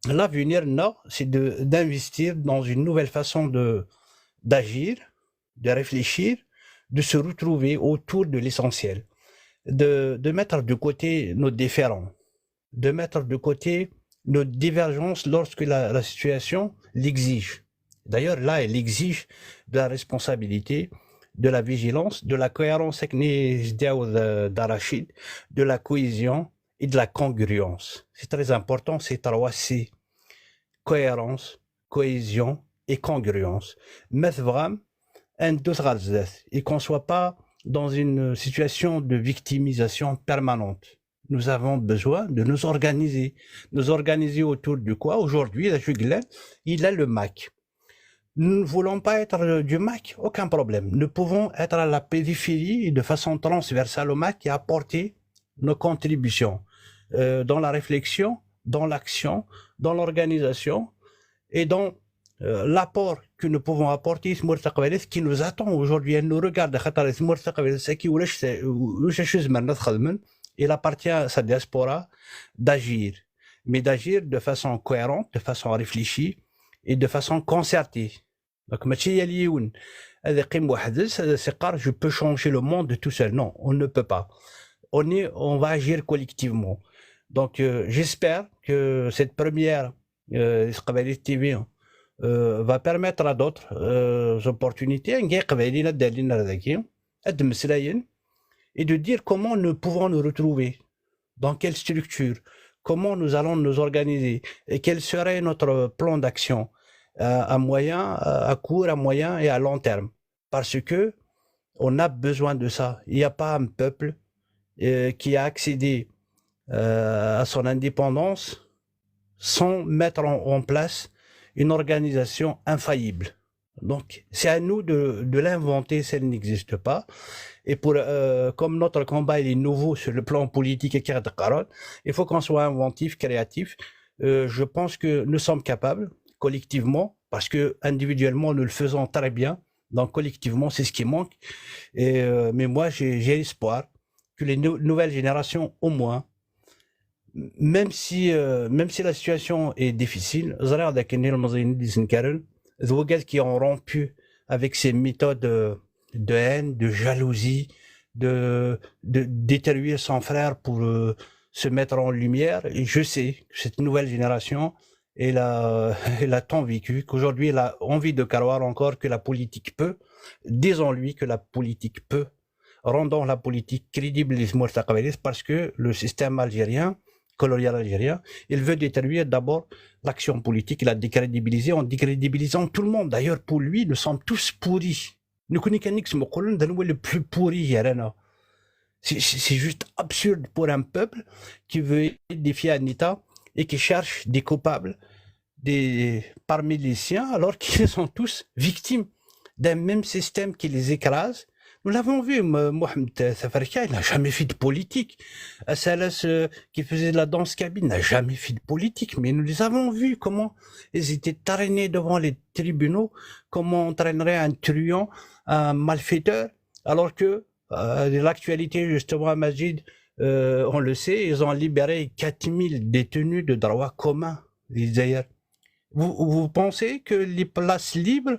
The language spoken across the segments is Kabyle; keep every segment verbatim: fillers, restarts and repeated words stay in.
l'avenir, non, c'est de, d'investir dans une nouvelle façon de, d'agir, de réfléchir, de se retrouver autour de l'essentiel, de, de mettre de côté nos différends, de mettre de côté nos divergences lorsque la, la situation l'exige. D'ailleurs, là, elle exige de la responsabilité, de la vigilance, de la cohérence, akken i s-d-iɛawed, euh, Dda Rachid, de la cohésion et de la congruence. C'est très important, ces trois C. Cohérence, cohésion et congruence. Ma tebɣam ad neddut ɣer zdat, et qu'on soit pas dans une situation de victimisation permanente. Nous avons besoin de nous organiser. Nous organiser autour de quoi ? Aujourd'hui, la juguler, il a le MAK. Nous ne voulons pas être euh, du MAK, aucun problème. Nous pouvons être à la périphérie et de façon transversale au MAK et apporter nos contributions euh, dans la réflexion, dans l'action, dans l'organisation et dans euh, l'apport que nous pouvons apporter i tmurt taqbaylit qui nous attend aujourd'hui, elle nous regarde, xaṭer tmurt taqbaylit-agi ulac, ulac acu zemren ad xedmen. Il appartient à sa diaspora d'agir, mais d'agir de façon cohérente, de façon réfléchie et de façon concertée. Donc, mačči yal yiwen ad iqqim weḥd-s, ad as-iqqar, je peux changer le monde tout seul. Non, on ne peut pas. On est, on va agir collectivement. Donc, euh, j'espère que cette première euh, Taqbaylit T V, euh, va permettre à d'autres euh, opportunités, n yiqbayliyen ad d-alin ar dagi, ad d-mmeslayen, et de dire comment nous pouvons nous retrouver, dans quelle structure, comment nous allons nous organiser, et quel serait notre plan d'action euh, à moyen, à court, à moyen et à long terme. Parce que on a besoin de ça. Il n'y a pas un peuple euh, qui a accédé euh, à son indépendance sans mettre en, en place une organisation infaillible. Donc, c'est à nous de, de l'inventer si elle n'existe pas. Et pour, euh, comme notre combat il est nouveau sur le plan politique, et il faut qu'on soit inventif, créatif. Euh, je pense que nous sommes capables, collectivement, parce que individuellement, nous le faisons très bien. Donc, collectivement, c'est ce qui manque. Et, euh, mais moi, j'ai, j'ai espoir que les nou- nouvelles générations, au moins, même si, euh, même si la situation est difficile, ẓriɣ dakken ilmeẓyen i d-isenkaren, d wigad qui ont rompu avec ces méthodes euh, de haine, de jalousie, de, de détruire son frère pour euh, se mettre en lumière. Et je sais que cette nouvelle génération, elle a, elle a tant vécu, qu'aujourd'hui elle a envie de croire encore que la politique peut. Disons-lui que la politique peut. Rendons la politique crédible i tmurt taqbaylit, parce que le système algérien, colonial algérien, il veut détruire d'abord l'action politique, la décrédibiliser en décrédibilisant tout le monde. D'ailleurs, pour lui, nous sommes tous pourris. Nekkni kan i yettmuqulen d anwa le plus pourri gar-aneɣ. C'est c'est- c'est juste absurde pour un peuple qui veut édifier un État et qui cherche des coupables des, parmi les siens, alors qu'ils sont tous victimes d'un même système qui les écrase. Nous l'avons vu, Mo- Mohamed Taferka, il n'a jamais fait de politique. Assalas, euh, qui faisait de la danse kabyle, n'a jamais fait de politique, mais nous les avons vus comment ils étaient traînés devant les tribunaux, comment on traînerait un truand, un malfaiteur, alors que euh, l'actualité, justement, à Majid, euh, on le sait, ils ont libéré quatre mille détenus de droit commun, d'ailleurs. Vous, vous pensez que les places libres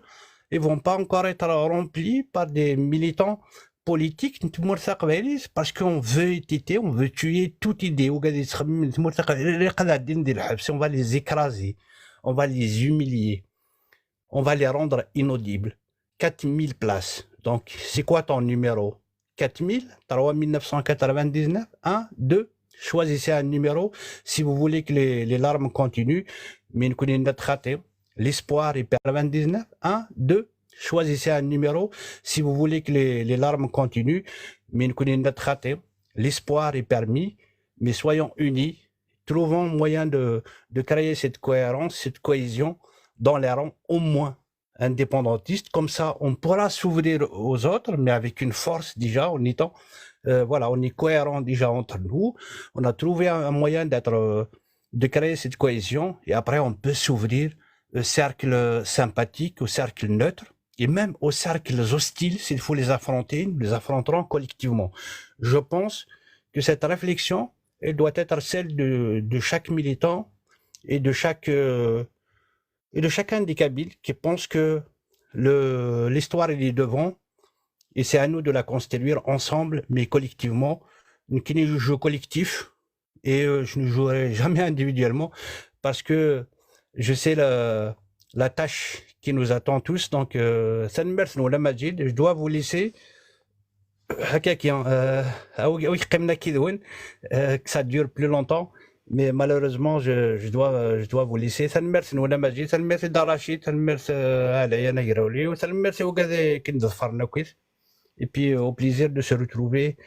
ne vont pas encore être remplies par des militants politiques n tmurt taqbaylit, parce qu'on veut étiqueter, on veut tuer toute idée. Wigad yettxemmimen tmurt taqbaylit, ilaq ad ɛeddin di lḥebs, on va les écraser, on va les humilier, on va les rendre inaudibles. Quatre mille places. Donc, c'est quoi ton numéro ? Quatre mille, trois mille neuf cent quatre-vingt-dix-neuf, un, deux. Choisissez un numéro si vous voulez que les, les larmes continuent. Mais nous connaissons notre raté. L'espoir est quatre-vingt-dix-neuf, un, deux. Choisissez un numéro si vous voulez que les, les larmes continuent. Mais nous connaissons notre raté. L'espoir est permis. Mais soyons unis. Trouvons moyen de, de créer cette cohérence, cette cohésion dans les rangs au moins indépendantistes. Comme ça, on pourra s'ouvrir aux autres, mais avec une force déjà, en étant, euh, voilà, on est cohérent déjà entre nous. On a trouvé un, un moyen d'être, euh, de créer cette cohésion, et après, on peut s'ouvrir au cercle sympathique, au cercle neutre, et même aux cercles hostiles, s'il faut les affronter, nous les affronterons collectivement. Je pense que cette réflexion, elle doit être celle de, de chaque militant et de chaque euh, et de chacun des Kabyles qui pense que le l'histoire est devant et c'est à nous de la construire ensemble, mais collectivement. Donc, il y a un jeu collectif et euh, je ne jouerai jamais individuellement parce que je sais la, la tâche qui nous attend tous. Donc, euh, tanemmirt-nwen a Majid, je dois vous laisser. هكاكي، آه، هاو هاو يقيمنا كي دون، آه، que ça dure plus longtemps, mais malheureusement je, je dois je dois vous laisser. Tanemmirt-nwen a Majid, tanemmirt i Dda Racid, tanemmirt, آه، علي انا يراولي، وتنميرت وكذا كنت ظفرنا كويس. Et puis euh, au plaisir de se retrouver,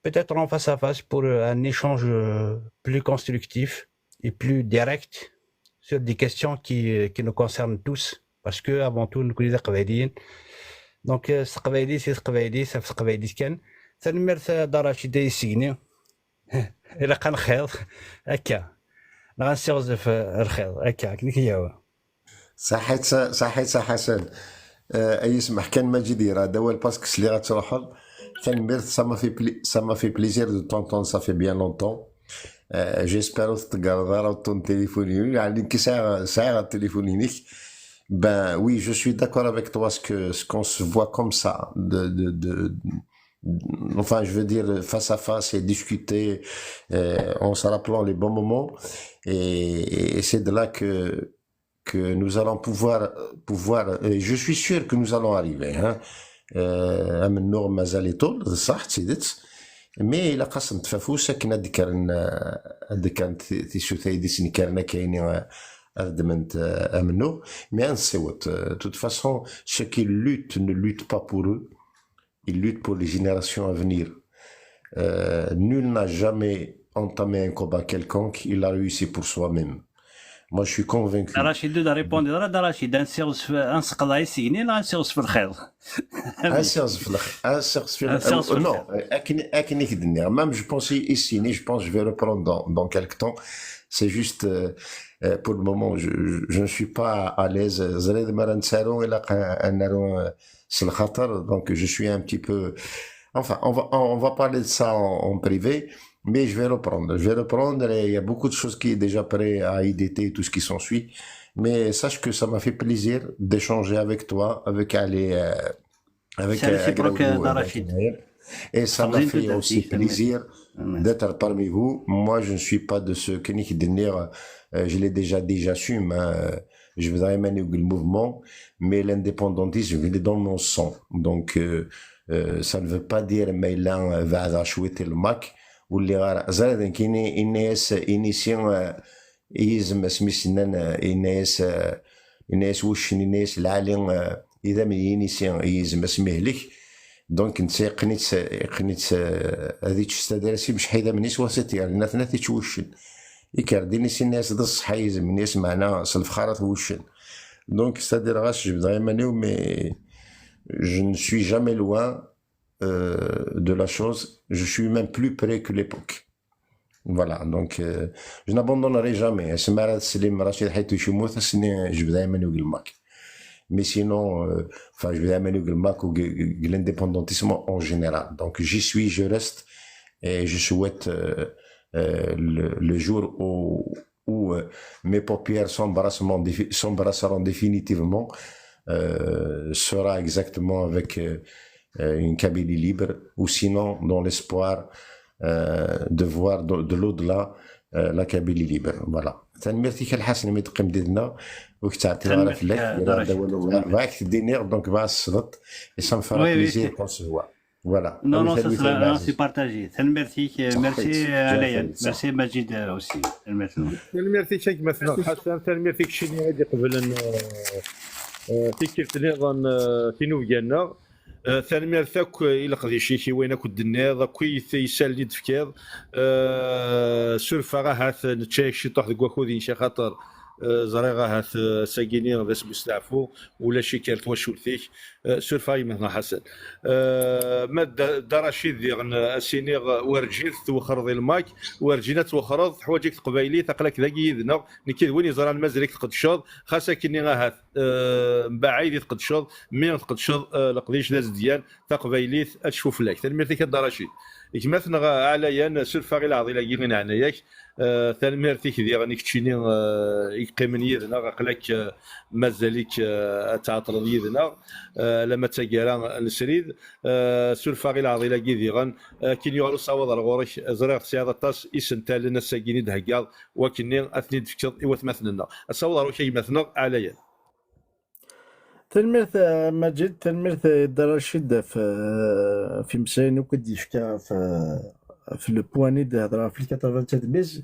peut-être en face à face, pour euh, un échange euh, plus constructif et plus direct sur des questions qui, euh, qui nous concernent tous. Parce que avant tout, nous connaissons les Qbayliens. Donc, euh, c'est Qbayli, c'est Qbayli, c'est Qbayli كان. Tanemmirt a Dda Racid ay yessegni. Ilaq ad nxiḍ. Akka. Neɣ ad nsiɣzef, euh, lxiḍ. Akka, akken i k-yehwa. Saḥit, saḥit, a Ḥasan. Euh, ay yesmeḥ kan Majid yerra-d awal parce que sliɣ ad truḥeḍ. Tanemmirt, ça m'a fait pli- ça m'a fait plaisir de t'entendre, ça fait bien longtemps. Euh, j'espère ur tettgareḍ ara uṭṭun n tilifun-inu, yeɛni nekk sɛiɣ sɛiɣ tilifun-inek. Ben oui, je suis d'accord avec toi, ce que ce qu'on se voit comme ça, de, de, de enfin, je veux dire, face à face et discuter, euh, en se rappelant les bons moments. Et, et c'est de là que que nous allons pouvoir, pouvoir, et je suis sûr que nous allons arriver, hein. Euh, amennuɣ mazal iṭul, d ṣṣeḥ, d tidet. Mais ilaq-asent afus akken ad d-kkren, euh, ad d-kkrent ti- tisut ay d-isnekkren akka-ini, euh, ad ddment, euh, amennuɣ. Mais ad nessiweḍ, euh, de toute façon, ceux qui luttent ne luttent pas pour eux, ils luttent pour les générations à venir. Euh, nul n'a jamais entamé un combat quelconque, il l'a réussi pour soi-même. Moi, je suis convaincu. Rachid, de répondre, Rachid, un sens, un sens, un sens, un sens, un sens, non, akken akken i k-d-nniɣ, même je pense ici, je pense je vais reprendre dans, dans quelque temps. C'est juste, euh, euh, pour le moment, je, je, je ne suis pas à l'aise. Ẓriɣ ma ara nettaru, ilaq ad naru, euh, s lxaṭer, donc je suis un petit peu, enfin, on va, on va parler de ça en, en privé, mais je vais reprendre. Je vais reprendre et il y a beaucoup de choses qui est déjà prêt à I D T et tout ce qui s'ensuit. Mais sache que ça m'a fait plaisir d'échanger avec toi, avec Ali, euh, avec, C'est euh, réciproque, Agraoulou, euh, avec Rachid. Naïr. Et ça m'a Rosine, fait tout à aussi fait, ça plaisir Ouais. d'être parmi vous. Moi, je ne suis pas de ceux qui niquent de dire, euh, je l'ai déjà dit, j'assume, hein, euh, je voudrais mener le mouvement, mais l'indépendantisme, il est dans mon sang. Donc, euh, euh, ça ne veut pas dire, mais là, euh, va à la chouette et le mac, ou les rares. Ẓriɣ d nekk ini, ini-as, inisi, euh, i yizem asmi s-nnan, euh, ini-as, euh, ini-as wuccen, ini-as lɛali, euh, idammen n yinisi, i yizem asmi hlek. Donc, netta yeqqen-itt, yeqqen-itt, euh, ad yečč s tadras, imceḥ idammen-is, wa s-t-yerna tnat ičč wuccen. Ikker-d inisi-nni-as d ṣṣeḥ a yizem-nni-as, meɛna s lefxarat wuccen. Donc, c'est-à-dire, ɣas jebdeɣ iman-iw, mais je ne suis jamais loin, euh, de la chose. Je suis même plus près que l'époque. Voilà, donc, euh, je n'abandonnerai jamais. Asmi ara teslim Rachid Ḥayt Ucimut, ass-nni jebdeɣ iman-iw deg lmak. Mais sinon, euh, enfin, jebdeɣ iman-iw deg lmak ou deg, deg l'indépendantisme en général. Donc, j'y suis, je reste et je souhaite, euh, euh, le, le jour où, où, euh, mes paupières s'embrasseront défi- s'embrasseront définitivement, euh, sera exactement avec, euh, euh, une Kabylie libre, ou sinon dans l'espoir, euh, de voir de, de l'au-delà, euh, la Kabylie libre. Voilà. Tanemmirt-ik a Lḥasen mi d-teqqim did-neɣ, ur k-ttɛeṭṭileɣ ara Tanemmirt-ik, fell-ak, euh, yerra-d Rachid. awal, bɣiɣ k-d-iniɣ, donc bɣiɣ ad tesleḍ, et ça me fera Oui, oui, plaisir c'est- qu'on se voit. Voilà. Non, Awi non, ça talwit sera, ay non, Maɛziz. C'est partagé. Tanemmirt-ik, euh, Ṣaḥit. merci, euh, Ǧǧan Alayan. talwit. Merci, Majid, euh, aussi. Tanemmirt-nwen. Tanemmirt-ik a gma-tneɣ Ḥasan, tanemmirt i keččini ay d-iqeblen, euh, euh, tikkelt nniḍen, euh, tinubga-nneɣ. Euh, tanemmirt akk i leqdic-ik, i wayen akk d-tenniḍ, akk i t-, isalen i d-tefkiḍ. Euh, surfeɣ ahat nečča-yak ciṭuḥ deg wakud-ik, axaṭer, euh, ẓriɣ ahat, euh, ass-agi-ni d ass n usteɛfu, ulac-ik ar twacult-ik. Euh, surfeɣ a gma-tneɣ Ḥasan. Euh, ma d Dda Racid diɣen, euh, a s-iniɣ, euh, werǧin tettwexxreḍ i lmak, werǧin ad twexxreḍ, teḥwaǧ-ik teqbaylit, aql-ak dagi yid-neɣ, nekki d win yeẓran mazal-ik tqeddceḍ, xas akkenni ahat, euh, mbaɛid i tqeddceḍ, mi tqeddceḍ, euh, leqdic d azedyan, taqbaylit ad tecfu fell-ak. Tanemmirt-ik a Dda Racid. Gma-tneɣ Ɛlayan, suref-aɣ i leɛḍil-agi i neɛna-yak. Eh, tanemmirt-ik diɣen i keččini, eh, i yeqqimen yid-neɣ. Aql-ak, eh, mazal-ik, eh, ad tɛeṭṭleḍ yid-neɣ, eh, alamma d taggara n srid. Eh, suref-aɣ i leɛḍil-agi diɣen. Eh, akken yuɣal usawaḍ ar ɣur-k, ẓriɣ tesɛiḍ aṭas isentalen ass-agi i d-theggaḍ, wakken-nni ad ten-id-tefkeḍ i watmaten-nneɣ. Asawaḍ ar ɣur-k a gma-tneɣ Ɛlayan. Tanemmirt a Maǧid, tanemmirt a Dda Racid ɣef, eh, ɣef imeslayen akk i d-yefka ɣef, ɣef le point-nni d-hedreɣ ɣef le quatre-vingt-sept bis,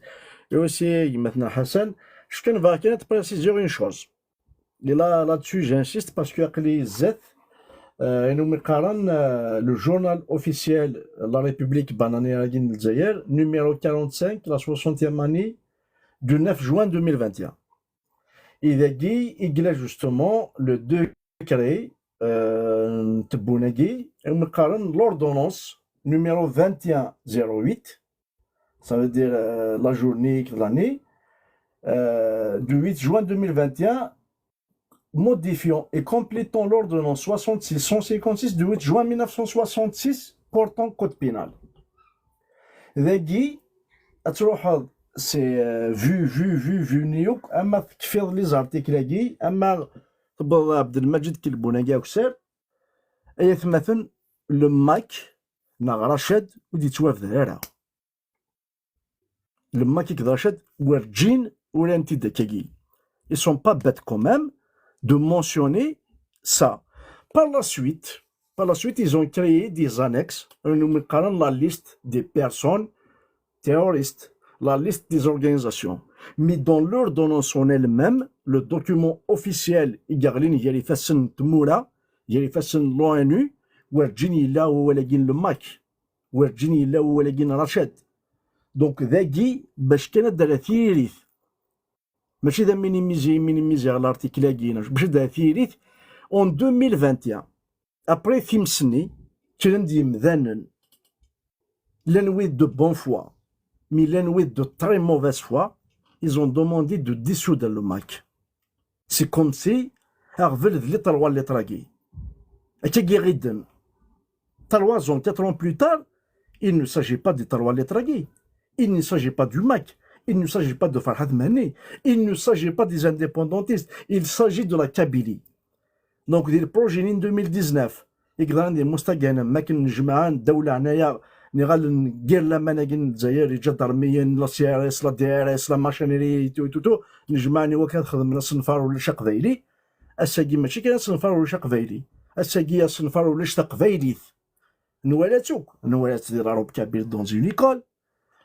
et aussi a gma-tneɣ Ḥasan. Je kan bɣiɣ kan ad préciser une chose. Et là, là-dessus, j'insiste parce que aql-i zdat, euh, ayen umi qqaren, euh, le journal officiel La République bananière-agi n Lezzayer, numéro quarante-cinq, la soixantième année, du neuf juin deux mille vingt et un. Et dagi i yella justement le décret, euh, n tebbunt-agi, umi qqaren l'ordonnance numéro vingt et un zéro huit, ça veut dire, euh, la journée de l'année, euh, du huit juin deux mille vingt et un, modifiant et complétant l'ordonnance soixante-six cent cinquante-six du huit juin mille neuf cent soixante-six portant code pénal. Dagi, ad truḥeḍ, c'est, euh, vu, vu, vu, vu-nni akk, ama tekfiḍ les articles-agi, ama tewweḍ Ɛebdelmaǧid Kelbun-agi akessar, ay atmaten, le MAK neɣ Racad ur d-yettwabder ara. Le MAK akked Racad werǧin uran-t-id akkagi. Ils sont pas bêtes quand même de mentionner ça. Par la suite, par la suite, ils ont créé des annexes, ayen umi qqaren la liste des personnes terroristes, la liste des organisations. Mais dans l'ordonnance en elle-même, le document officiel i yeɣlin gar ifassen n tmura, gar ifassen n l'ONU, werǧin yella wawal-agi n le MAK. Werǧin yella wawal-agi n Racad. Donc, dagi, bac kan ad d-terr tiririt. Mačči d aminimizi, minimiziɣ l'article-agi, bac ad d-terr tiririt. En deux mille vingt et un, après times-nni, kkren-d yemdanen. Llan wid de bonne foi, mais llan wid de très mauvaise foi, ils ont demandé de dissoudre le MAK. C'est comme si aɣbel d les trois lettres-agi. Akkagi i ɣ-ddmen. Trois ans, quatre ans plus tard, il ne s'agit pas des trois lettres-agi. Il ne s'agit pas du MAK. Il ne s'agit pas de Farhat Mhenni. Il ne s'agit pas des indépendantistes. Il s'agit de la Kabylie. Donc, di le projet-nni n deux mille dix-neuf, i yeḍran di Mustaqan, am wakken nejmaɛen ddaw leɛnaya, niɣal n yir laman-agi n Lezzayer, iǧadarmiyen, la C R S, la D R S, la machinerie, et tout, et tout, tout, nejmaɛen i wakken ad xedmen asenfar ulac aqbayli. Ass-agi mačči kan asenfar ulac aqbayli. Ass-agi asenfar ulac taqbaylit. Nwala-tt akk, nwala-tt di la robe kabyle dans une école,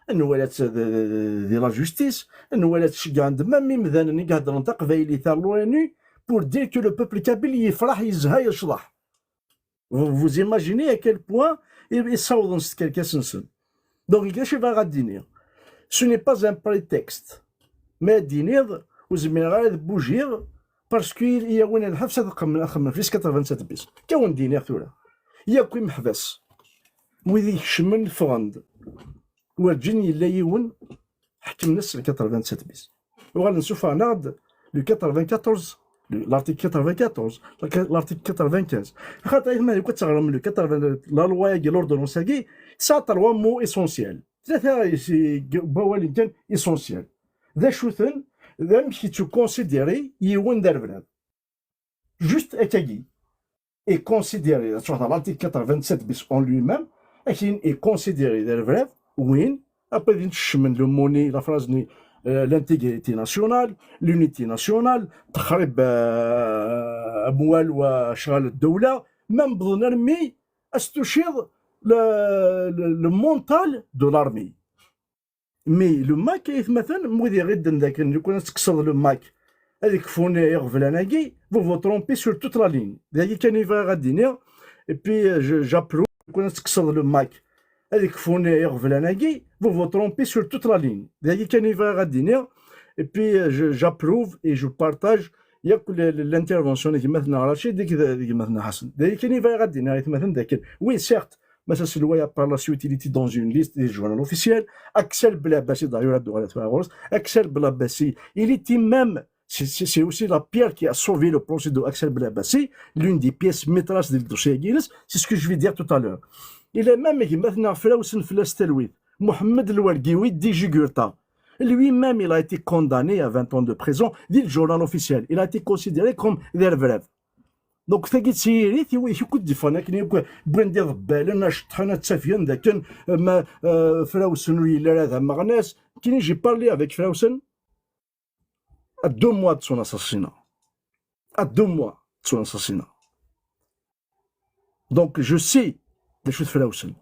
nwala-tt d-, d-, di la justice, nwala-tt ceggɛen-d même imdanen i iheddren taqbaylit ar l'ONU pour dire que le peuple kabyle yefreḥ, yezha, yecḍeḥ. Vous, vous imaginez à quel point i, i ssawḍen s tkerkas-nsen. Donc, d acu i bɣiɣ ad d-iniɣ? Ce n'est pas un prétexte. Ma ad d-iniḍ, ur zmireɣ ara ad bougiɣ, parce que i yawin lḥebs ad xedmen, ad xedmen fis quatre-vingt-sept bis. Akka wen-d-iniɣ tura. Yakk imeḥbas, wid ikecmen ffɣen-d. Werǧin yella yiwen ḥekmen-as le quatre-vingt-sept bis. Uɣalen suffɣen-aɣ-d le quatre-vingt-quatorze, le, l'article quatre-vingt-quatorze, l'article quatre-vingt-quinze. Xaṭer aytma, ad teɣrem le quatre-vingts, la loi-agi, l'ordonnance-agi, tesɛa trois mots essentiels. Tlata is-, g-, n wawalen kan essentiels. D acu-ten? D amek yettkonsidiri yiwen d arbnad. Juste akkagi. Est considéré, ad tṛuḥeḍ ɣer l'article quatre-vingt-sept bis en lui-même, akin est considéré d arbnad, win, après din tkecmem le mot-nni, la phrase-nni, euh, l'intégrité nationale, l'unité nationale, texrib, euh, amwal wa ccɣel ddewla, ma newweḍ armi ad s-tuciḍ le, le, le mental de l'armée. Mais le MAK, ay atmaten, m wid iɣidden dakken lukan ad tekkseḍ le MAK, ad kfun iɣeblan-agi, vous vous trompez sur toute la ligne. Dagi kan i bɣiɣ ad d-iniɣ, et puis, euh, je, j'approuve, lukan ad tekkseḍ le MAK, ad kfun iɣeblan-agi, vous vous trompez sur toute la ligne. Dagi kan i bɣiɣ ad d-iniɣ, et puis, euh, je, j'approuve et je partage yakk le, le, l'intervention n gma-tneɣ Racid akked, d gma-tneɣ Ḥasan. Dagi kan i bɣiɣ ad d-iniɣ, ay atmaten, dakken, oui, certes, mais ça, c'est le, par la suite, il était dans une liste des journaux officiels. Axel Belabassi, d'ailleurs, ad d-uɣaleɣ tura ɣur-s. Axel Belabassi, il était même, c'est, c'est, c'est aussi la pierre qui a sauvé le procès de Axel Belabassi, l'une des pièces maîtresses du dossier Guinness, c'est ce que je vais dire tout à l'heure. Il a même gma-tneɣ Frawsen fell-as talwit, Mohamed Lwergiwi di Jugurta. Lui-même, il a été condamné à vingt ans de prison, dit le journal officiel. Il a été considéré comme d arebrab. Donc, tagi d tiririt i wid akk d-iffɣen akken, akk wwin-d iḍebbalen, ad ceṭṭḥen, ad ttafgen d akken, ma, euh, Frawsen ur yelli ara d ameɣnas. Kini, j'ai parlé avec Frawsen à deux mois de son assassinat. À deux mois de son assassinat. Donc, je sais d acu-t Frawsen.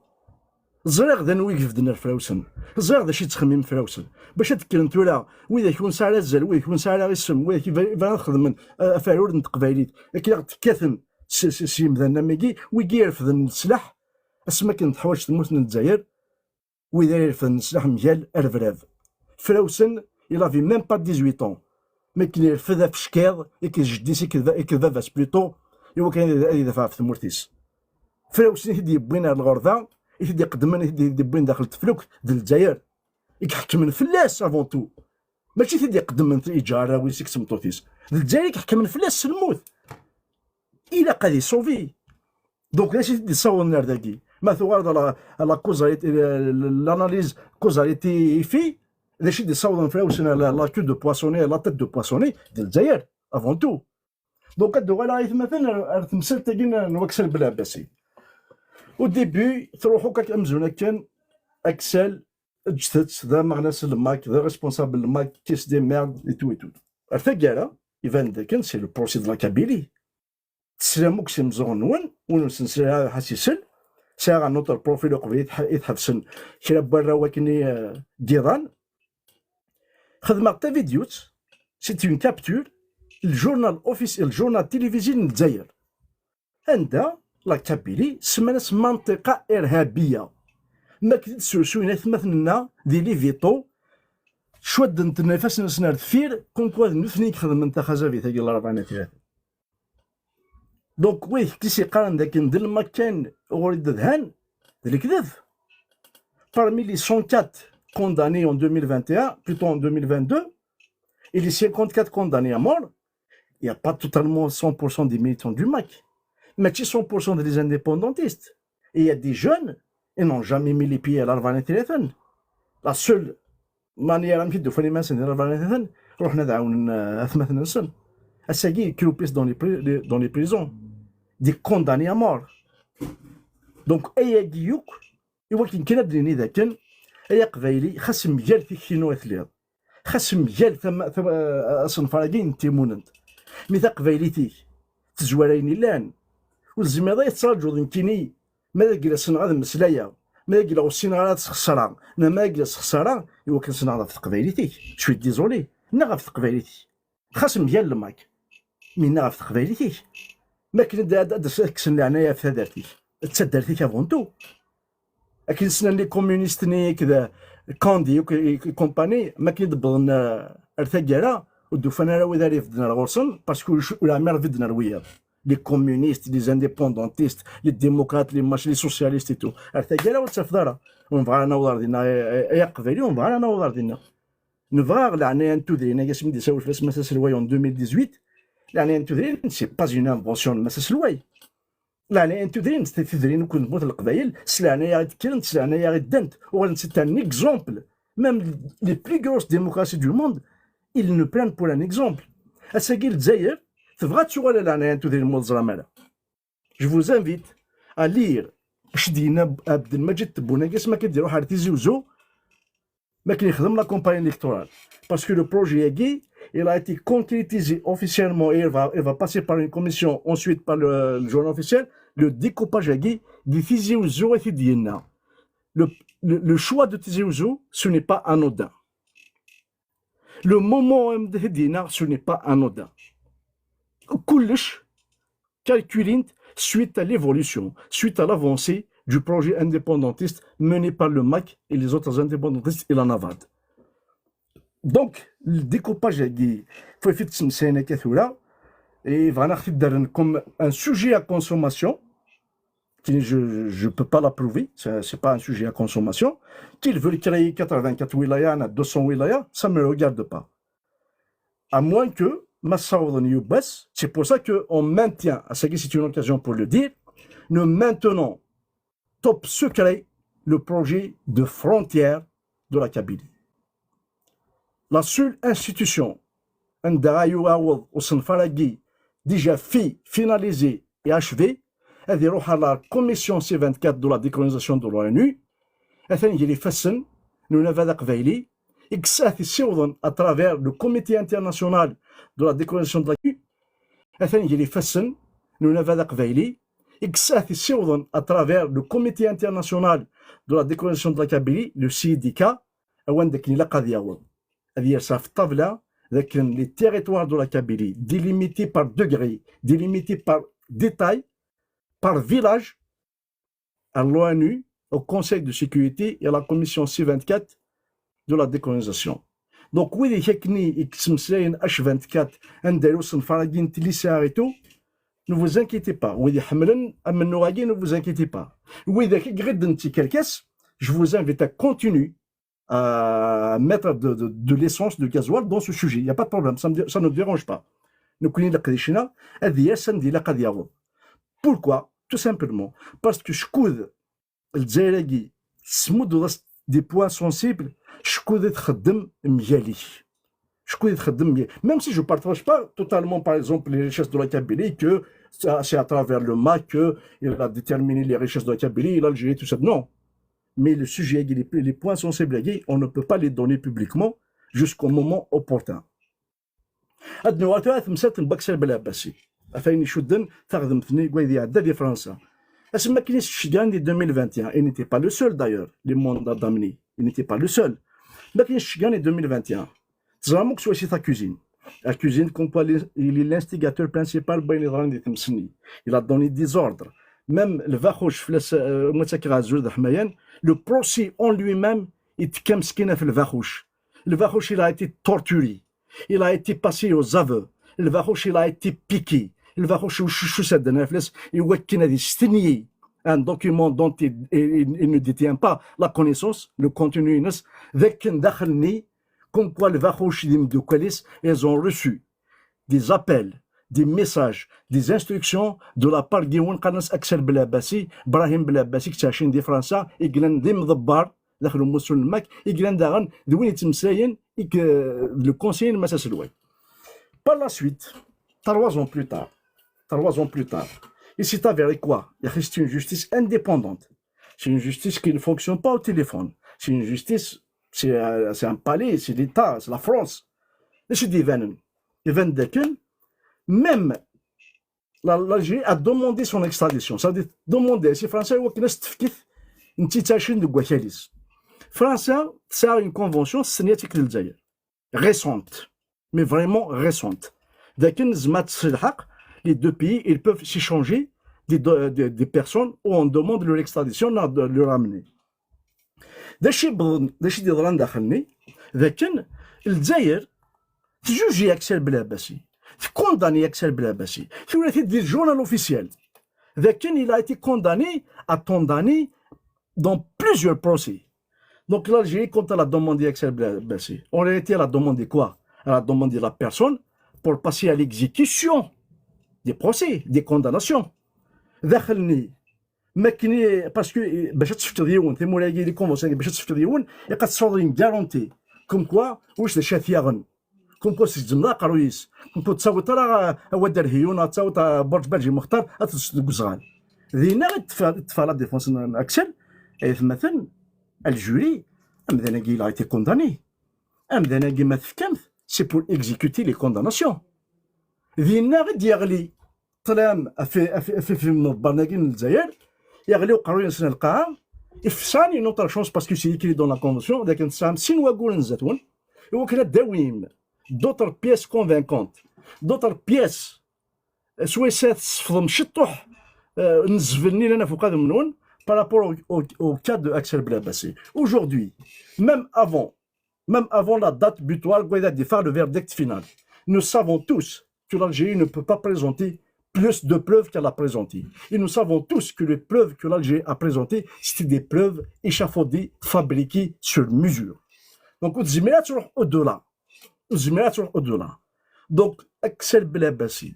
Ẓriɣ d anwa i ibedden ar Frawsen. Ẓriɣ d acu yettxemmim Frawsen. Bac ad d-kkren tura widak ur nesɛi ara azal, widak ur nesɛi ara isem, widak i bɣan ad xedmen, eh, afarur n teqbaylit. Akken i ɣ-d-kkaten s, s, s yimdanen am wigi, wigi irefden leslaḥ, asmi akken teḥwaǧ tmurt n Lezzayer, wid ara irefden leslaḥ mgal arebrab. Frawsen, il avait même pas dix-huit ans. Mi akken irfed afeckiḍ, akked jeddi-s, akked ba-, akked baba-s plutôt, i wakken ad, ad idafeɛ ɣef tmurt-is. Frawsen i t-id-yewwin ar lɣerba, i t-id-iqeddmen, i t-id-yewwin daxel teflukt, d Lezzayer. I iḥekmen fell-as avant tout. Mačči i t-id-iqeddmen, yeǧǧa arraw-is akked tmeṭṭut-is. D Lezzayer i iḥekmen fell-as s lmut. Ilaq ad isauvi. Donc, d acu i t-id-yessawḍen ar dagi? Ma tuɣaleḍ à la, à la causalité, l'analyse causalité effet, d acu i d-yessawḍen Frawsen à la, la queue de poissonnet, à la tête de poissonnet, d Lezzayer, avant tout. Donc, ad d-uɣaleɣ aytmaten ar, ar temsalt-agi n, n Waksal Belɛebbasi. Au début, truḥ akk ak-, amzun akken, Aksal, ǧǧet-t, d ameɣnas n lmak, d responsable n lmak, qui se démerde, et tout, et tout. Ar taggara, iban-d akken c'est le procès de la Kabylie. Teslam akk s imeẓẓuɣen-nwen, win ur sen-sliɣ ara ḥas isel. Sɛiɣ un autre profil uqbel i tḥ-, i tḥebsem kra n warraw akken i, eh, n yiḍan. Xedmeɣ tavidyut, c'est une capture, le journal offici-, le journal télévisé n Lezzayer. Anda la Kabylie semman-as منطقة إرهابية. Ma akken i d-ssursuyen atmaten-nneɣ di Livito, cwadden-ten ifassen-nsen ar deffir, comme quoi d nutni i ixedmen taxazabit-agi n larebɛa n At Yiraten. Donc, wid i s-yeqqaren d akken d lmak kan ɣur i d-dhan, d lekdeb. Parmi les cent quatre condamnés en deux mille vingt et un, plutôt en deux mille vingt-deux, et les cinquante-quatre condamnés à mort, il n'y a pas totalement cent pour cent des militants du mak. Mačči cent pour cent des indépendantistes. Et il y a des jeunes, ils n'ont jamais mis les pieds à larebɛa n At Yiraten. La seule manière amek i d-ufan iman-nsen di larebɛa n At Yiraten, ruḥen ad ɛawnen, euh, atmaten-nsen. Ass-agi, ils croupissent dans les pri-, les, dans les prisons. Des condamnés à mort. Donc, ayagi yakk, i wakken kan ad d-nini d akken, ay Aqbayli, xas mgal tikti-inu i telliḍ, xas mgal tama-, tama-, asenfar-agi n timunent, mi taqbaylit-ik tezwar ayen illan, ur tezmireḍ ad tettraǧuḍ nekkini, ma d agla ssneɣ ad mmeslayeɣ, ma d agla ur ssineɣ ara ad sxeṣreɣ, neɣ ma d agla sxeṣreɣ i wakken ssneɣ ɣef teqbaylit-ik. Je suis désolé, neɣ ɣef teqbaylit-ik. Xas mgal lmak, mi neɣ ɣef teqbaylit-ik. Ma akken ad, ad, ad kksen leɛnaya ɣef tadart-ik, d taddart-ik avant tout. Akken ssnen les communistes-nni akked Kandi akk i, i compagnie, mi akken i d-wwḍen, eh, ar taggara, ur d-ufan ara wid ara ibedden ar ɣur-sen, parce que ur, ur ɛmiṛ bidden ar wiyaḍ. Les communistes, les indépendantistes, les démocrates, les mach-, les socialistes et tout. Ar taggara ur tt-tafeḍ ara. Ur nebɣa ara naweḍ ar dinna, ay, ay, ay Aqbayli, ur nebɣa ara naweḍ ar dinna. Nebɣa leɛnaya n tudrin, agi asmi d-isawel fell-as Mass Aselway en deux mille dix-huit, leɛnaya n tudrin, c'est pas une invention de Mass Aselway. Leɛnaya n tudrin, s tudrin akk n tmurt n Leqbayel, s leɛnaya i d-kkrent, s leɛnaya i ddant, uɣalent c'est un exemple. Même les plus grosses démocraties du monde, ils nous prennent pour un exemple. Ass-agi Lezzayer tebɣa ad tuɣal ɣer leɛnaya n tudrin, ma ur teẓram ara. Je vous invite à lire acu d-yenna Abdelmadjid Tebboune, asmi akken i d-iruḥ ar Tizi Uzzu, mi akken yexdem la campagne électorale. Parce que le projet-agi, il a été concrétisé officiellement et il va, il va passer par une commission, ensuite par le, le journal officiel, le découpage-agi, di Tizi Uzzu i t-id-yenna. Le, le, le choix de Tizi Uzzu, ce n'est pas anodin. Le moment i t-id-yenna, ce n'est pas anodin. Kullec calculé suite à l'évolution, suite à l'avancée du projet indépendantiste mené par le mak et les autres indépendantistes et la NAVAD. Donc, le découpage-agi, faut effectivement, c'est une caricature, et voilà, comme un sujet à consommation, qui je, je peux pas l'approuver, c'est, c'est pas un sujet à consommation, qu'ils veulent créer quatre-vingt-quatre wilayas, deux cents wilayas, ça me regarde pas. À moins que ma ssawḍen yiwwas, c'est pour ça que on maintient, ass-agi c'est une occasion pour le dire, nous maintenons top secret le projet de frontière de la Kabylie. La seule institution anda ay yuɣ usenfar-agi déjà fi finalisé et achevé, ad iruḥ à la commission C vingt-quatre de la décolonisation de l'ONU, atan gar ifassen n unabaḍ aqbayli, i yesɛa t-issiwḍen à travers le comité international de la décolonisation de la atan gar ifassen n unabaḍ aqbayli, i yesɛa t-issiwḍen à travers le comité international de la décolonisation de la Kabylie, le C I D K, awan d akken ilaq ad yaweḍ. Ad yers ɣef ṭṭabla d akken les territoires de la Kabylie, délimités par degrés, délimités par détails, par village, à l'ONU, au Conseil de sécurité et à la Commission C vingt-quatre de la décolonisation. Donc, wid akken i yettmeslayen H vingt-quatre, anda i usenfar-agi n tlisa et tout, ne vous inquiétez pas. Wid iḥemmlen amennuɣ-agi, ne vous inquiétez pas. Wid i iɣidden d tikerkas, je vous invite à continuer à mettre de, de, de l'essence, de gasoil dans ce sujet. Il n'y a pas de problème, ça, me, ça ne me dérange pas. Nekkni leqdic-nneɣ ad yas anda ilaq ad yaweḍ. Pourquoi? Tout simplement parce que ckud Lezzayer-agi, tesmuddeḍ-as des points sensibles, ckud i txeddem mgal-ik. Ckud i txeddem mgal-ik. Même si je ne partage pas totalement, par exemple, les richesses de la Kabylie, que c'est à travers le MAK que il a déterminé les richesses de la Kabylie, l'Algérie, tout ça. Non. Mais le sujet, les, les points sensibles, on ne peut pas les donner publiquement jusqu'au moment opportun. Ad nuɣal tura temsalt n Bakser Belɛebbasi. Ɣef wayen icudden taɣdemt-nni deg wayen iɛedda di Fransa. Asmi akken i s-ceggɛen di deux mille vingt et un, il n'était pas le seul d'ailleurs, les mandats d'amener, il n'était pas le seul. Mi akken i s-ceggɛen di deux mille vingt et un, teẓram akk s wacu i t-accusent. Accusent comme quoi il est l'instigateur principal n wayen yeḍran di tmes-nni. Il a donné des ordres. Même Lbaxuc, fell-as, euh, ma ttakkeɣ azul d aḥmayan, le procès en lui-même, yettekka meskin ɣef Lbaxuc. Lbaxuc, il a été torturé. Il a été passé aux aveux. Lbaxuc, il a été piqué. Lbaxuc, iwaccu s-ddren fell-as i wakken ad yestenyi un document dont il, il, il ne détient pas la connaissance, le contenu-ines, d akken daxel-nni, comme quoi Lbaxuc d imeddukal-is, ils ont reçu des appels, des messages, des instructions de la part n yiwen qqaren-as Aksel Belɛebbasi, Brahim Belɛebbasi, i yettɛicin di Fransa, i yellan d imḍebber daxel umussu n lmak, i yellan daɣen d win yettmeslayen i k-, le conseiller n Mass Aselway. Par la suite, trois ans plus tard, trois ans plus tard, il s'est avéré quoi? C'est une justice indépendante. C'est une justice qui ne fonctionne pas au téléphone. C'est une justice, c'est un, c'est un palais, c'est l'État, c'est la France. D acu d-ibanen? Iban dakken même la, l'Algérie a demandé son extradition. Ça veut dire demander si Fransa i wakken ad s-tefk netta yettɛicin deg wakal-is. Fransa tesɛa une convention s Tenya d Lezzayer. Récente. Mais vraiment récente. Dakken tzemmer ad tesselḥeq, les deux pays, ils peuvent s'échanger des, des, des personnes où on demande leur extradition, leur ramener. D acu i d-yeḍran daxel-nni? D akken Lezzayer tjuji Aksel Belɛebbasi, tcondamne Aksel Belɛebbasi, tura-t-id di le journal officiel. D akken il a été condamné à condamné dans plusieurs procès. Donc l'Algérie, quand elle a demandé Aksel Belabassi, en réalité, elle a demandé quoi? Elle a demandé la personne pour passer à l'exécution des procès, des condamnations. Daxel-nni, ma akken i, parce que, eh, bac ad tefkeḍ yiwen, timura-agi, les conventions-agi, bac ad tefkeḍ yiwen, ilaq ad tesɛuḍ une garantie. Comme quoi, ulac d acu ara t-yaɣen. Comme quoi, tgezzmeḍ aqerruy-is. Comme quoi, ur tettawiḍ ara, eh, Awad Arhiyun, ur tettawiḍ, eh, Burǧ Belji Muxtar, ad teddseḍ deg uzɣal. Dinna i d-teffeɣ, teffeɣ la défense n Aksel, ay atmaten, Algérie, amdan-agi, il a été condamné. Amdan-agi ma tefkam-t, c'est pour exécuter les condamnations. Dinna i d-yeɣli ṭṭlam ɣef, ɣef, ɣef, ɣef imeḍebbren-agi n Lezzayer, yeɣli uqerruy-nsen ar lqaɛa, ifsan une autre chance parce que c'est écrit dans la convention, d akken tesɛam sin wagguren zdat-wen, i wakken ad d-tawim d'autres pièces convaincantes, d'autres pièces, eh, swayes ad tesfḍem ciṭṭuḥ, eh, n zzbel-nni yellan ɣef uqadum-nwen par rapport au, au, au cas de Aksel Belabassi. Aujourd'hui, même avant, même avant la date butoir, deg wayen ara d-yeffeɣ le verdict final, nous savons tous que l'Algérie ne peut pas présenter plus de preuves qu'elle a présentées. Et nous savons tous que les preuves que l'Algérie a présentées, c'était des preuves échafaudées, fabriquées sur mesure. Donc, ur tezmir ad truḥ au-delà. Ur tezmir ad truḥ au-delà. Donc, Aksel Belabassi,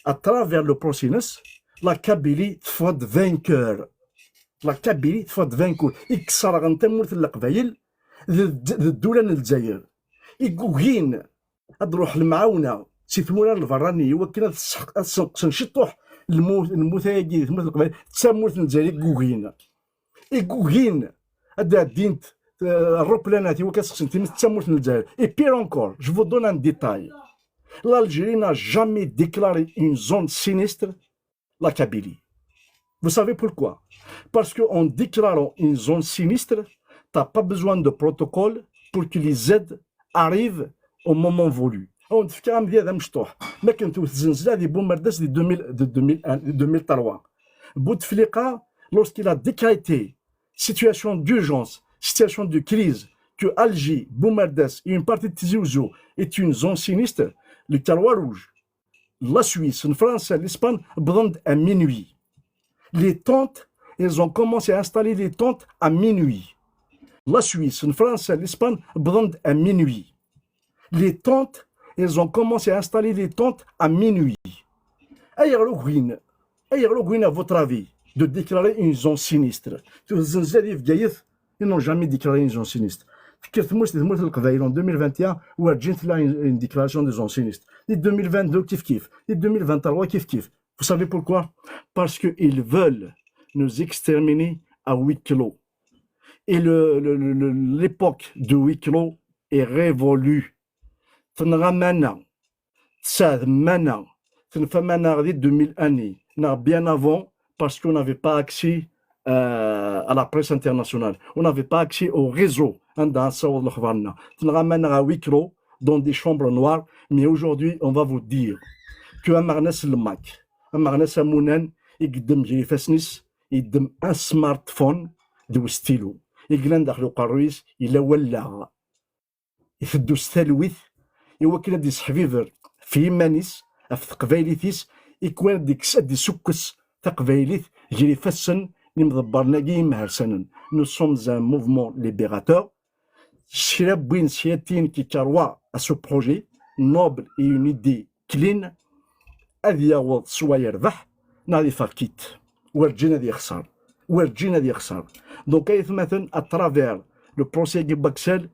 à travers le procès-ines, la Kabylie teffeɣ-d vainqueur. La Kabylie teffeɣ-d vainqueur, i yesserɣen tamurt n Leqbayel d, d, d ddula n Lezzayer, i yugin ad d-ruḥ lemɛawna si tmura n lberrani i wakken ad sseq-, ad ssenqsen ciṭuḥ lmut, lmut-agi di tmurt n Leqbayel, d tamurt n Lezzayer i yugin. I yugin ad d-ɛeddint, eh, rruplanat i wakken ad sseqsen times d tamurt n Lezzayer. Et pire encore, je vous donne un détail. L'Algérie n'a jamais déclaré une zone sinistre la Kabylie. Vous savez pourquoi ? Parce qu'en déclarant une zone sinistre, t'as pas besoin de protocole pour que les aides arrivent au moment voulu. On te fait un bien d'amstoh. Mais quand tu zenzla des bombardes de deux mille, de deux mille un, de deux mille trois. Bouteflika, lorsqu'il a décrété situation d'urgence, situation de crise, que Alger, Boumardès et une partie de Tizi Ouzou est une zone sinistre, le carreau rouge, la Suisse, la France, l'Espagne, brandent à minuit. Les tentes, elles ont commencé à installer les tentes à minuit. La Suisse, la France, l'Espagne, brandent à minuit. Les tentes, elles ont commencé à installer les tentes à minuit. Ayɣer ugin, ayɣer ugin, à votre avis, de déclarer une zone sinistre ? Tura zenzla di Bgayet, ils n'ont jamais déclaré une zone sinistre. Tekker tmurt di tmurt n Leqbayel en deux mille vingt et un, werǧin tella une, une déclaration de zone sinistre. Di deux mille vingt-deux, kif kif. Di deux mille vingt-trois, kif kif. Vous savez pourquoi ? Parce qu'ils veulent nous exterminer à huis clos. Et le, le, le, le, l'époque de huis clos est révolue. Tenɣa mana, tsaɛdem mana, tenfa mana di deux mille un, neɣ bien avant, parce qu'on n'avait pas accès, euh, à la presse internationale. On n'avait pas accès au réseau anda ad nessaweḍ lexbar-nneɣ. Tenɣa mana à huis clos, dans des chambres noires. Mais aujourd'hui, on va vous dire que ameɣnas n Lmak, ameɣnas Amunan, i yeddem gar ifassen-is, yeddem un smartphone d ustilu. I yellan daxel uqerruy-is, yella wallaɣ. Iteddu s talwit, i wakken ad d-isseḥbiber f yiman-is, ɣef teqbaylit-is, i wakken ad d-ikkes, ad d-isukkes taqbaylit gar ifassen n yimḍebbren-agi imhersanen. Nous sommes un mouvement libérateur. S kra n win, s kra n tin qui croit à ce projet noble et une idée clean, ad yaweḍ soit yerbeḥ, neɣ ad yeffeɣ quitte. Werǧin ad yexṣer. Werǧin ad yexṣer. Donc, ay atmaten, à travers le procès-agi n Baksal,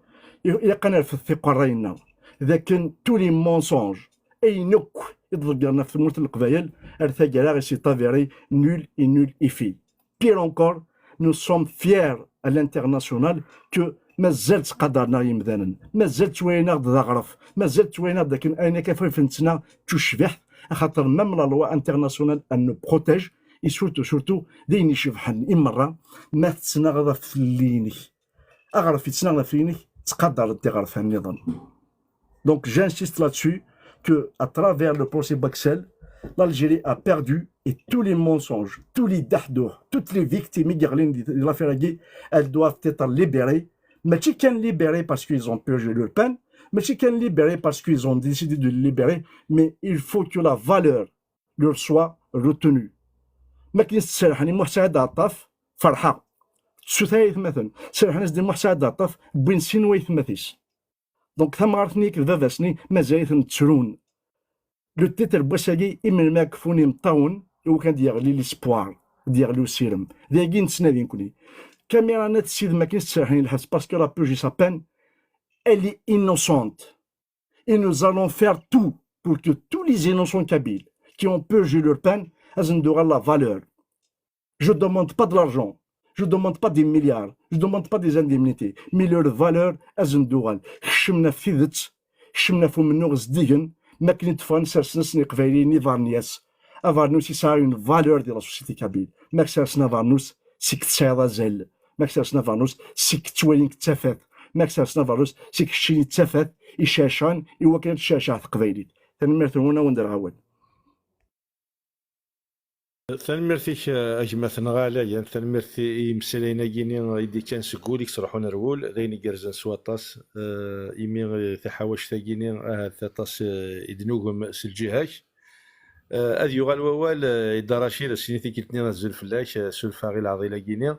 i-, ilaq ad nerfed tiqerray-nneɣ. D akken tous les mensonges, ayen akk i d-ḍeggren ɣef tmurt n Leqbayel, ar taggara, et c'est avéré, nul et nul effet. Pire encore, nous sommes fiers à l'international que mazal ttqadaren-aɣ yimdanen, mazal ttwalin-aɣ-d d aɣref, mazal ttwalin-aɣ-d akken ayen akka f-, f-, nettnaɣ d tucbiḥt, axaṭer même la loi internationale, elle nous protège, et surtout, surtout, d ayen icebḥen i merra, ma tettnaɣeḍ ɣef tlelli-inek. Aɣref yettnaɣ ɣef tlelli-inek, ttqadaren-t iɣerfan nniḍen. Donc, j'insiste là-dessus que, à travers le procès Baksal, l'Algérie a perdu et tous les mensonges, tous les dehdoh, toutes les victimes i yeɣlin di, di l'affaire-agi, elles doivent être libérées. Mačči kan libérées parce qu'ils ont purgé leur peine, mačči kan libérées parce qu'ils ont décidé de les libérer, mais il faut que la valeur leur soit retenue. Ma akken i s-serḥen i Muḥ Saɛid Ɛeṭṭaf, ferḥeɣ. Sut ay atmaten, serḥen-as-d i Muḥ Saɛid Ɛeṭṭaf, wwin sin waytmaten-is. Donc, tamɣart-nni akked baba-s-nni mazal-iten ttrun. Le titre n wass-agi, i melmi ad kfun imeṭṭawen, i wakken ad d-yeɣli l'espoir, ad d-yeɣli usirem. D ayagi i nettnadi nekni. Kamira n At Ssid, ma akken i s-tserḥen i lḥebs, parce qu'elle a purgé sa peine, elle est innocente. Et nous allons faire tout pour que tous les innocents kabyles qui ont purgé leur peine, ad sen-d-tuɣal la valeur. Je demande pas de l'argent, je demande pas des milliards, je demande pas des indemnités, mais leur valeur, ad sen-d-tuɣal. Kecmen ɣef tidet, kecmen ɣef umennuɣ zeddigen, mi akken i d-ffɣen, sersen-asen Iqbayliyen ibernyas. Abernus yesɛa une valeur di la société kabyle. Ma k-sersen abernus, c'est que tesɛiḍ azal. Ma k-sersen abernus, c'est que ttwalin-k d tafat. Ma k-sersen abernus, c'est que keččini d tafat icercɛen i wakken ad tcerceɛ teqbaylit. Tanemmirt-nwen, ad wen-d-rreɣ awal. Tanemmirt-ik, eh, a gma-tneɣ Ɛlayen, tanemmirt i, i yimeslayen-agi-ni i d-ikkan seg wul, i yettruḥun ar wul, d ayen igerrzen s waṭas, eh, imi, eh, taḥawact-agi-ni, ahat aṭas, eh, i d-nugem s lǧiha-k. Eh, ad yuɣal wawal, eh, i Dda Racid, ad s-yini tikkelt-nni azul fell-ak, eh, suref-aɣ i leɛḍil-agi-ni.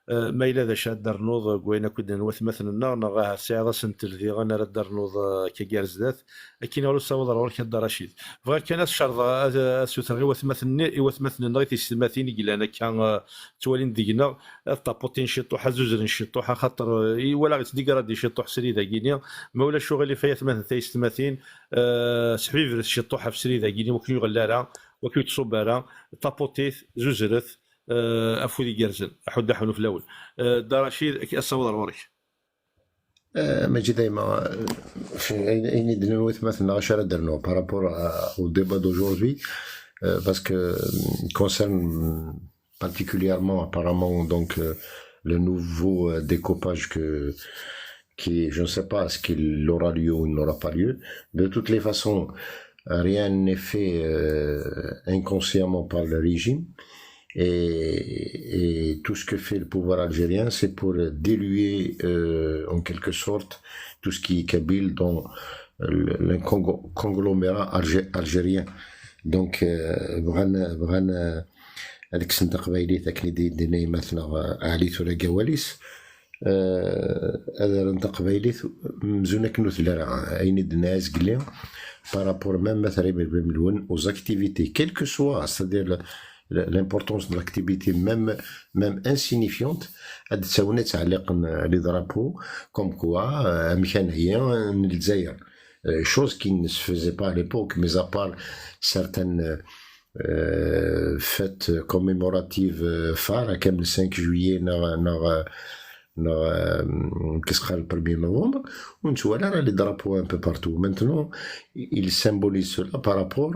Eh, ma yella d acu ara d-ternuḍ deg wayen akk i d-nnan watmaten-nneɣ, neɣ ahat tesɛiḍ asentel diɣen ara d-ternuḍ, eh, akka gar zdat, akken ur nessaweḍ ɣer ɣur-k a Dda Racid. Bɣiɣ kan ad cerḍeɣ, ad, ad sutreɣ i watmaten-nni, i watmaten-nneɣ, i tiyessetmatin i yellan akka, eh, ttwalin deg-neɣ, ad ṭapuṭin ciṭuḥ, ad zuzren ciṭuḥ, axaṭer, eh, i walaɣ yettdigradi ciṭuḥ srid-agi-ni. Ma ulac uɣilif ay atmaten tayessetmatin, eh, sḥibibret ciṭuḥ ɣef srid-agi-ni, wakken ur iɣelli ara, wakken ur yettṣub ara, ṭapuṭit, zuzret, eh, afud igerrzen, aḥuddu aḥunu fell-awen. Eh, Dda Racid, ad ssaweḍ ɣer ɣur-k. Eh, mačči dayma, eh, ayen ayen i d-nnan watmaten-nneɣ acu ara d-rnuɣ par rapport à- au débat d'aujourd'hui, euh, parce que euh, concerne particulièrement apparemment donc euh, le nouveau euh, découpage que qui je ne sais pas est-ce qu'il aura lieu ou il n'aura pas lieu. De toutes les façons, rien n'est fait euh, inconsciemment par le régime. Et, et tout ce que fait le pouvoir algérien, c'est pour diluer euh, en quelque sorte tout ce qui est kabyle dans le, le conglomérat algérien. Donc, euh, bɣan, bɣan, euh, ad kksen taqbaylit akken i d-yenna yemma-tneɣ, euh, Ali tura Gawalis. Euh, ad rren taqbaylit mzun akken ur telli ara, ayen i d-nenna azgelli par rapport même ma terrim lbam-nwen aux activités, quelles que soient, c'est-à-dire l'importance de l'activité, même, même insignifiante, ad d-ttawin ad ttɛelliqen les drapeaux, comme quoi, euh, amkan-agi n Lezzayer. Euh, chose qui ne se faisait pas à l'époque, mis à part certaines euh, fêtes commémoratives euh, phares, comme le cinq juillet, neɣ, neɣ, neɣ, euh, qu'est-ce que le premier novembre, on ne voit les drapeaux un peu partout. Maintenant, ils symbolisent cela par rapport,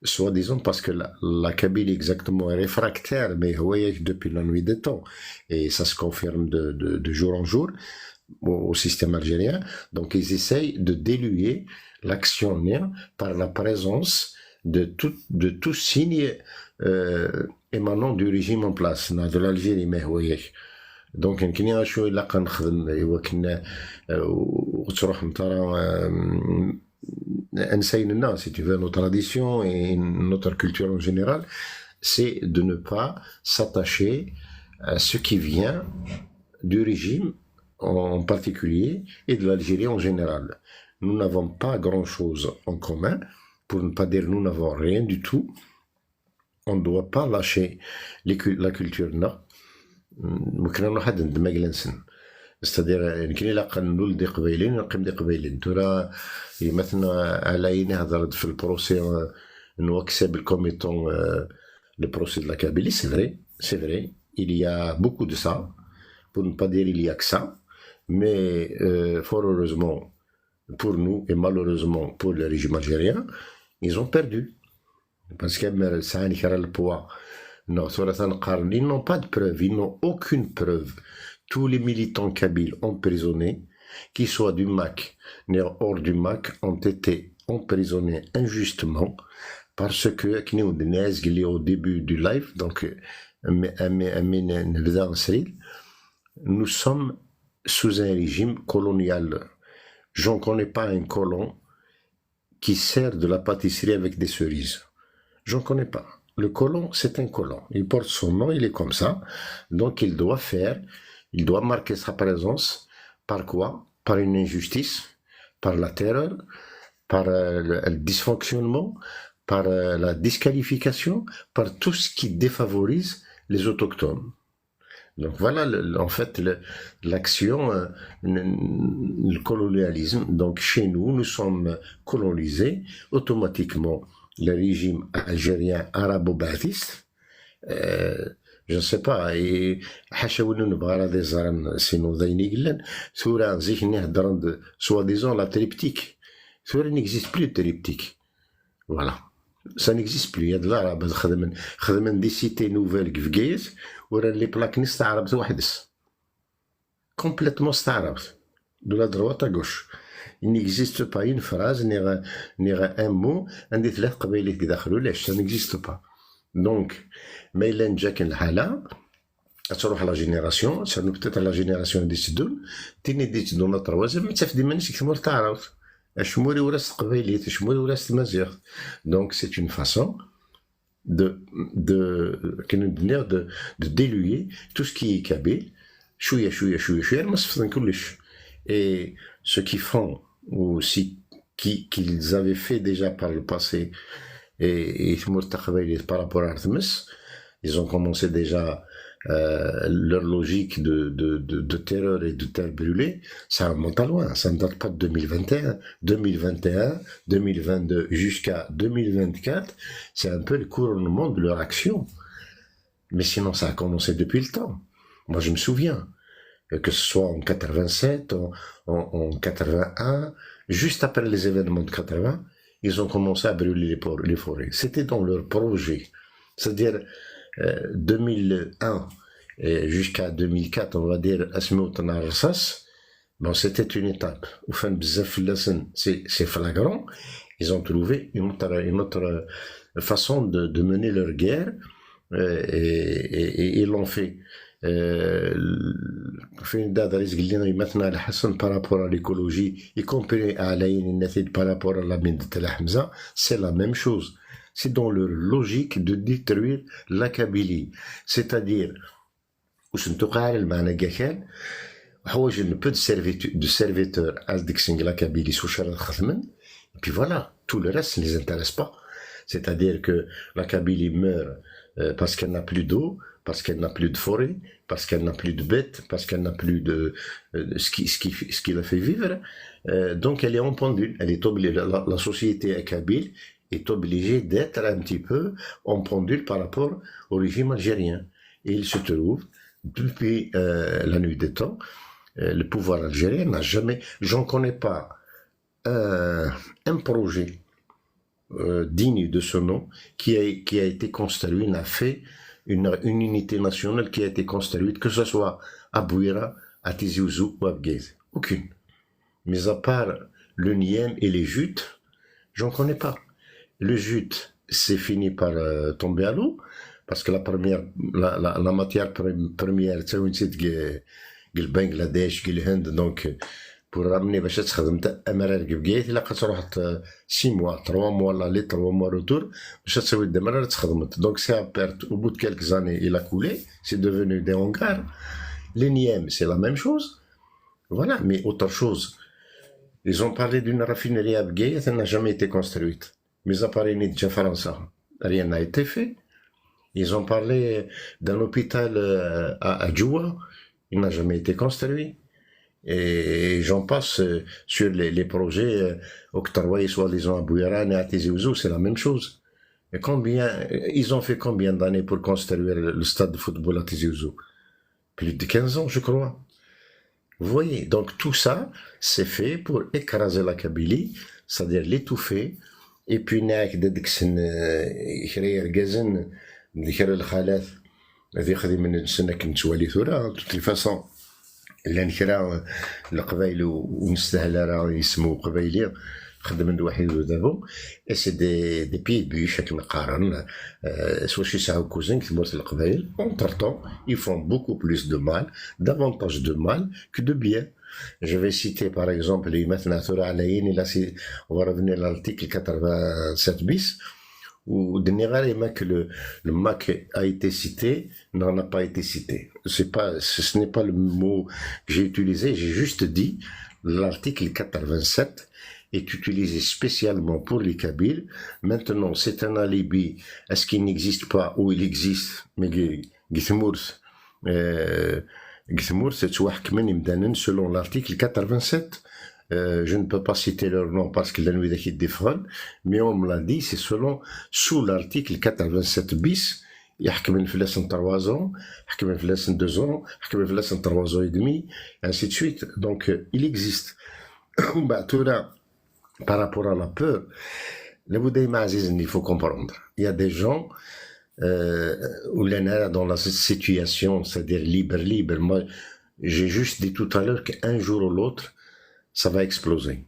soi-disant, parce que la, la Kabylie exactement est réfractaire, mais oui, depuis la nuit des temps, et ça se confirme de, de, de jour en jour au, au système algérien. Donc, ils essayent de diluer l'action par la présence de tout, de tout signe euh, émanant du régime en place, de l'Algérie, mais oui. Donc, nekkni acu ilaq ad nexdem i wakken ur tettruḥemt ara ansayen-nneɣ, si tu veux, nos traditions et notre culture en général, c'est de ne pas s'attacher à ce qui vient du régime en particulier et de l'Algérie en général. Nous n'avons pas grand-chose en commun, pour ne pas dire nous n'avons rien du tout. On ne doit pas lâcher la culture-nneɣ. C'est-à-dire, nekkni ilaq ad nlul d iqbayliyen, neqqim d iqbayliyen. Tura, yemma-tneɣ Alain ihder-d f le procès n wakseb, comme étant le procès de la Kabylie, c'est vrai, c'est vrai. Il y a beaucoup de ça, pour ne pas dire il y a que ça. Mais euh, fort heureusement pour nous et malheureusement pour le régime algérien, ils ont perdu. Parce que ils n'ont pas de preuves, ils n'ont pas de preuves. Tous les militants kabyles emprisonnés, qu'ils soient du MAK ni hors du MAK, ont été emprisonnés injustement parce que, comme je l'ai dit au début du live, donc, nous sommes sous un régime colonial. Je ne connais pas un colon qui sert de la pâtisserie avec des cerises. Je ne connais pas. Le colon, c'est un colon. Il porte son nom, il est comme ça. Donc, il doit faire, il doit marquer sa présence. Par quoi ? Par une injustice, par la terreur, par euh, le, le dysfonctionnement, par euh, la disqualification, par tout ce qui défavorise les autochtones. Donc voilà, le, en fait, l'action, euh, le colonialisme. Donc chez nous, nous sommes colonisés automatiquement. Le régime algérien arabo-baathiste, euh, je ne sais pas, et ḥaca win ur nebɣi ara ad iẓer sinon d ayen i yellan. Tura zik-nni heddren-d soi-disant la triptyque. Tura n'existe plus de triptyque. Voilà. Ça n'existe plus. Il y a de l'arabe. Xedmen, xedmen des cités nouvelles deg Bgayet, u rran les plaques-nni s taɛrabt weḥd-s. Complètement s taɛrabt. De la droite à gauche. Il n'existe pas une phrase, ni, ni un mot, anda tella teqbaylit deg daxel, ulac, ça n'existe pas. Donc, ma yella neǧǧa akken lḥala, ad truḥ la génération, ad ternu peut-être la génération i d-itteddun, tin i d-itteddun la troisième, ad taf-d iman-is deg tmurt taɛrabt. Acemma ur iwala s teqbaylit, acemma ur iwala s tmaziɣt. Donc c'est une façon de, de, de, de diluer tout ce qui est kabyle, Chouïa, chouïa, chouïa, chouïa, ma sefḍen kullec. Et ce qu'ils font, ou si, qui, qu'ils avaient fait déjà par le passé, et, et par rapport à Artemis, ils ont commencé déjà euh, leur logique de, de, de, de, terreur et de terre brûlée, ça remonte à loin, ça ne date pas de deux mille vingt et un. deux mille vingt et un, deux mille vingt-deux, jusqu'à deux mille vingt-quatre, c'est un peu le couronnement de leur action. Mais sinon, ça a commencé depuis le temps. Moi, je me souviens, euh, que ce soit en quatre-vingt-sept, en, en, en quatre-vingt-un, juste après les événements de quatre-vingts, ils ont commencé à brûler les, les forêts. C'était dans leur projet. C'est-à-dire, euh, deux mille un jusqu'à deux mille quatre, on va dire, asmi ur ṭṭfen ara rrṣaṣ, bon, c'était une étape. Ufan bzaf fell-asen, c'est flagrant. Ils ont trouvé une autre, une autre façon de, de mener leur guerre euh, et, et, et, ils l'ont fait. Euh, Fin d'adresse, par rapport à l'écologie, y compris à la par rapport à la mine de Tell Hamza, c'est la même chose. C'est dans leur logique de détruire la Kabylie. C'est-à-dire, وش نتوقع على المعنى كاكال حوايج un peu de serviteur, de serviteur à la Kabylie سو شرا خدمن. Et puis voilà, tout le reste ne les intéresse pas. C'est-à-dire que la Kabylie meurt euh, parce qu'elle n'a plus d'eau, parce qu'elle n'a plus de forêt, parce qu'elle n'a plus de bêtes, parce qu'elle n'a plus de euh, ce, qui, ce, qui, ce qui la fait vivre. Euh, donc elle est en pendule, elle est obligée, la, la société kabyle est obligée d'être un petit peu en pendule par rapport au régime algérien. Et il se trouve, depuis euh, la nuit des temps, euh, le pouvoir algérien n'a jamais, j'en connais pas euh, un projet euh, digne de ce nom qui a, qui a été construit, n'a fait une, une unité nationale qui a été construite, que ce soit à Bouira, à Tizi Ouzou ou à Bgayet. Aucune. Mis à part le Niem et les Jutes, j'en connais pas. Le Jute, c'est fini par euh, tomber à l'eau, parce que la première, la, la, la matière première, c'est le Bangladesh, le Hind, donc pour ramener باش تخدم امرار بقيت الا كتروح 6 mois, 3 mois l'aller, 3 mois retour, باش تسوي الدمرة تخدمت. Donc c'est à perte. Au bout de quelques années, il a coulé, c'est devenu des hangars. Le Niem, c'est la même chose. Voilà, mais autre chose. Ils ont parlé d'une raffinerie à Bgayet, elle n'a jamais été construite. Mis à part Inid Jafransa, rien n'a été fait. Ils ont parlé d'un hôpital euh, à, à Djoua, il n'a jamais été construit. Et j'en passe euh, sur les, les projets euh, Octroi, soi-disant à Bouirane et à Tizi Ouzou, c'est la même chose. Et combien, ils ont fait combien d'années pour construire le stade de football à Tizi Ouzou ? Plus de quinze ans, je crois. Vous voyez, donc tout ça, c'est fait pour écraser la Kabylie, c'est-à-dire l'étouffer. Et puis, ناك ددكسن كرير جزن ذكر الخالات هذه خذي من السنة كنت والي ثورة. De toute façon, لان كرا القبايل ونستاهل راه يسمو قبايلي. خدمن واحد ودابو. Et c'est des, des pieds de biche كما قارن. سوا شي ساعه كوزين كثمورت القبايل. Entre temps, ils font beaucoup plus de mal, davantage de mal que de bien. Je vais citer par exemple les مثلا ثورة على عيني, là, on va revenir à l'article quatre-vingt-sept bis. ودني غير ما que le, le MAK a été cité, non, n'a pas été cité. C'est pas, ce n'est pas le mot que j'ai utilisé, j'ai juste dit l'article quatre-vingt-sept est utilisé spécialement pour les Kabyles. Maintenant, c'est un alibi. Est-ce qu'il n'existe pas ou il existe ? Mais Guy Tmours, euh, Guy Tmours, c'est selon l'article quatre-vingt-sept. Euh, je ne peux pas citer leur nom parce que la nuit est défendu, mais on me l'a dit, c'est selon, sous l'article quatre-vingt-sept bis, يحكمن فلاسن trois ans, يحكمن فلاسن deux ans, يحكمن فلاسن trois ans et demi, ainsi de suite. Donc, euh, il existe. Par rapport à la peur, لابد ما عزيزني, il faut comprendre. Il y a des gens euh, dans la situation, c'est-à-dire libre, libre. Moi, j'ai juste dit tout à l'heure qu'un jour ou l'autre, ça va exploser.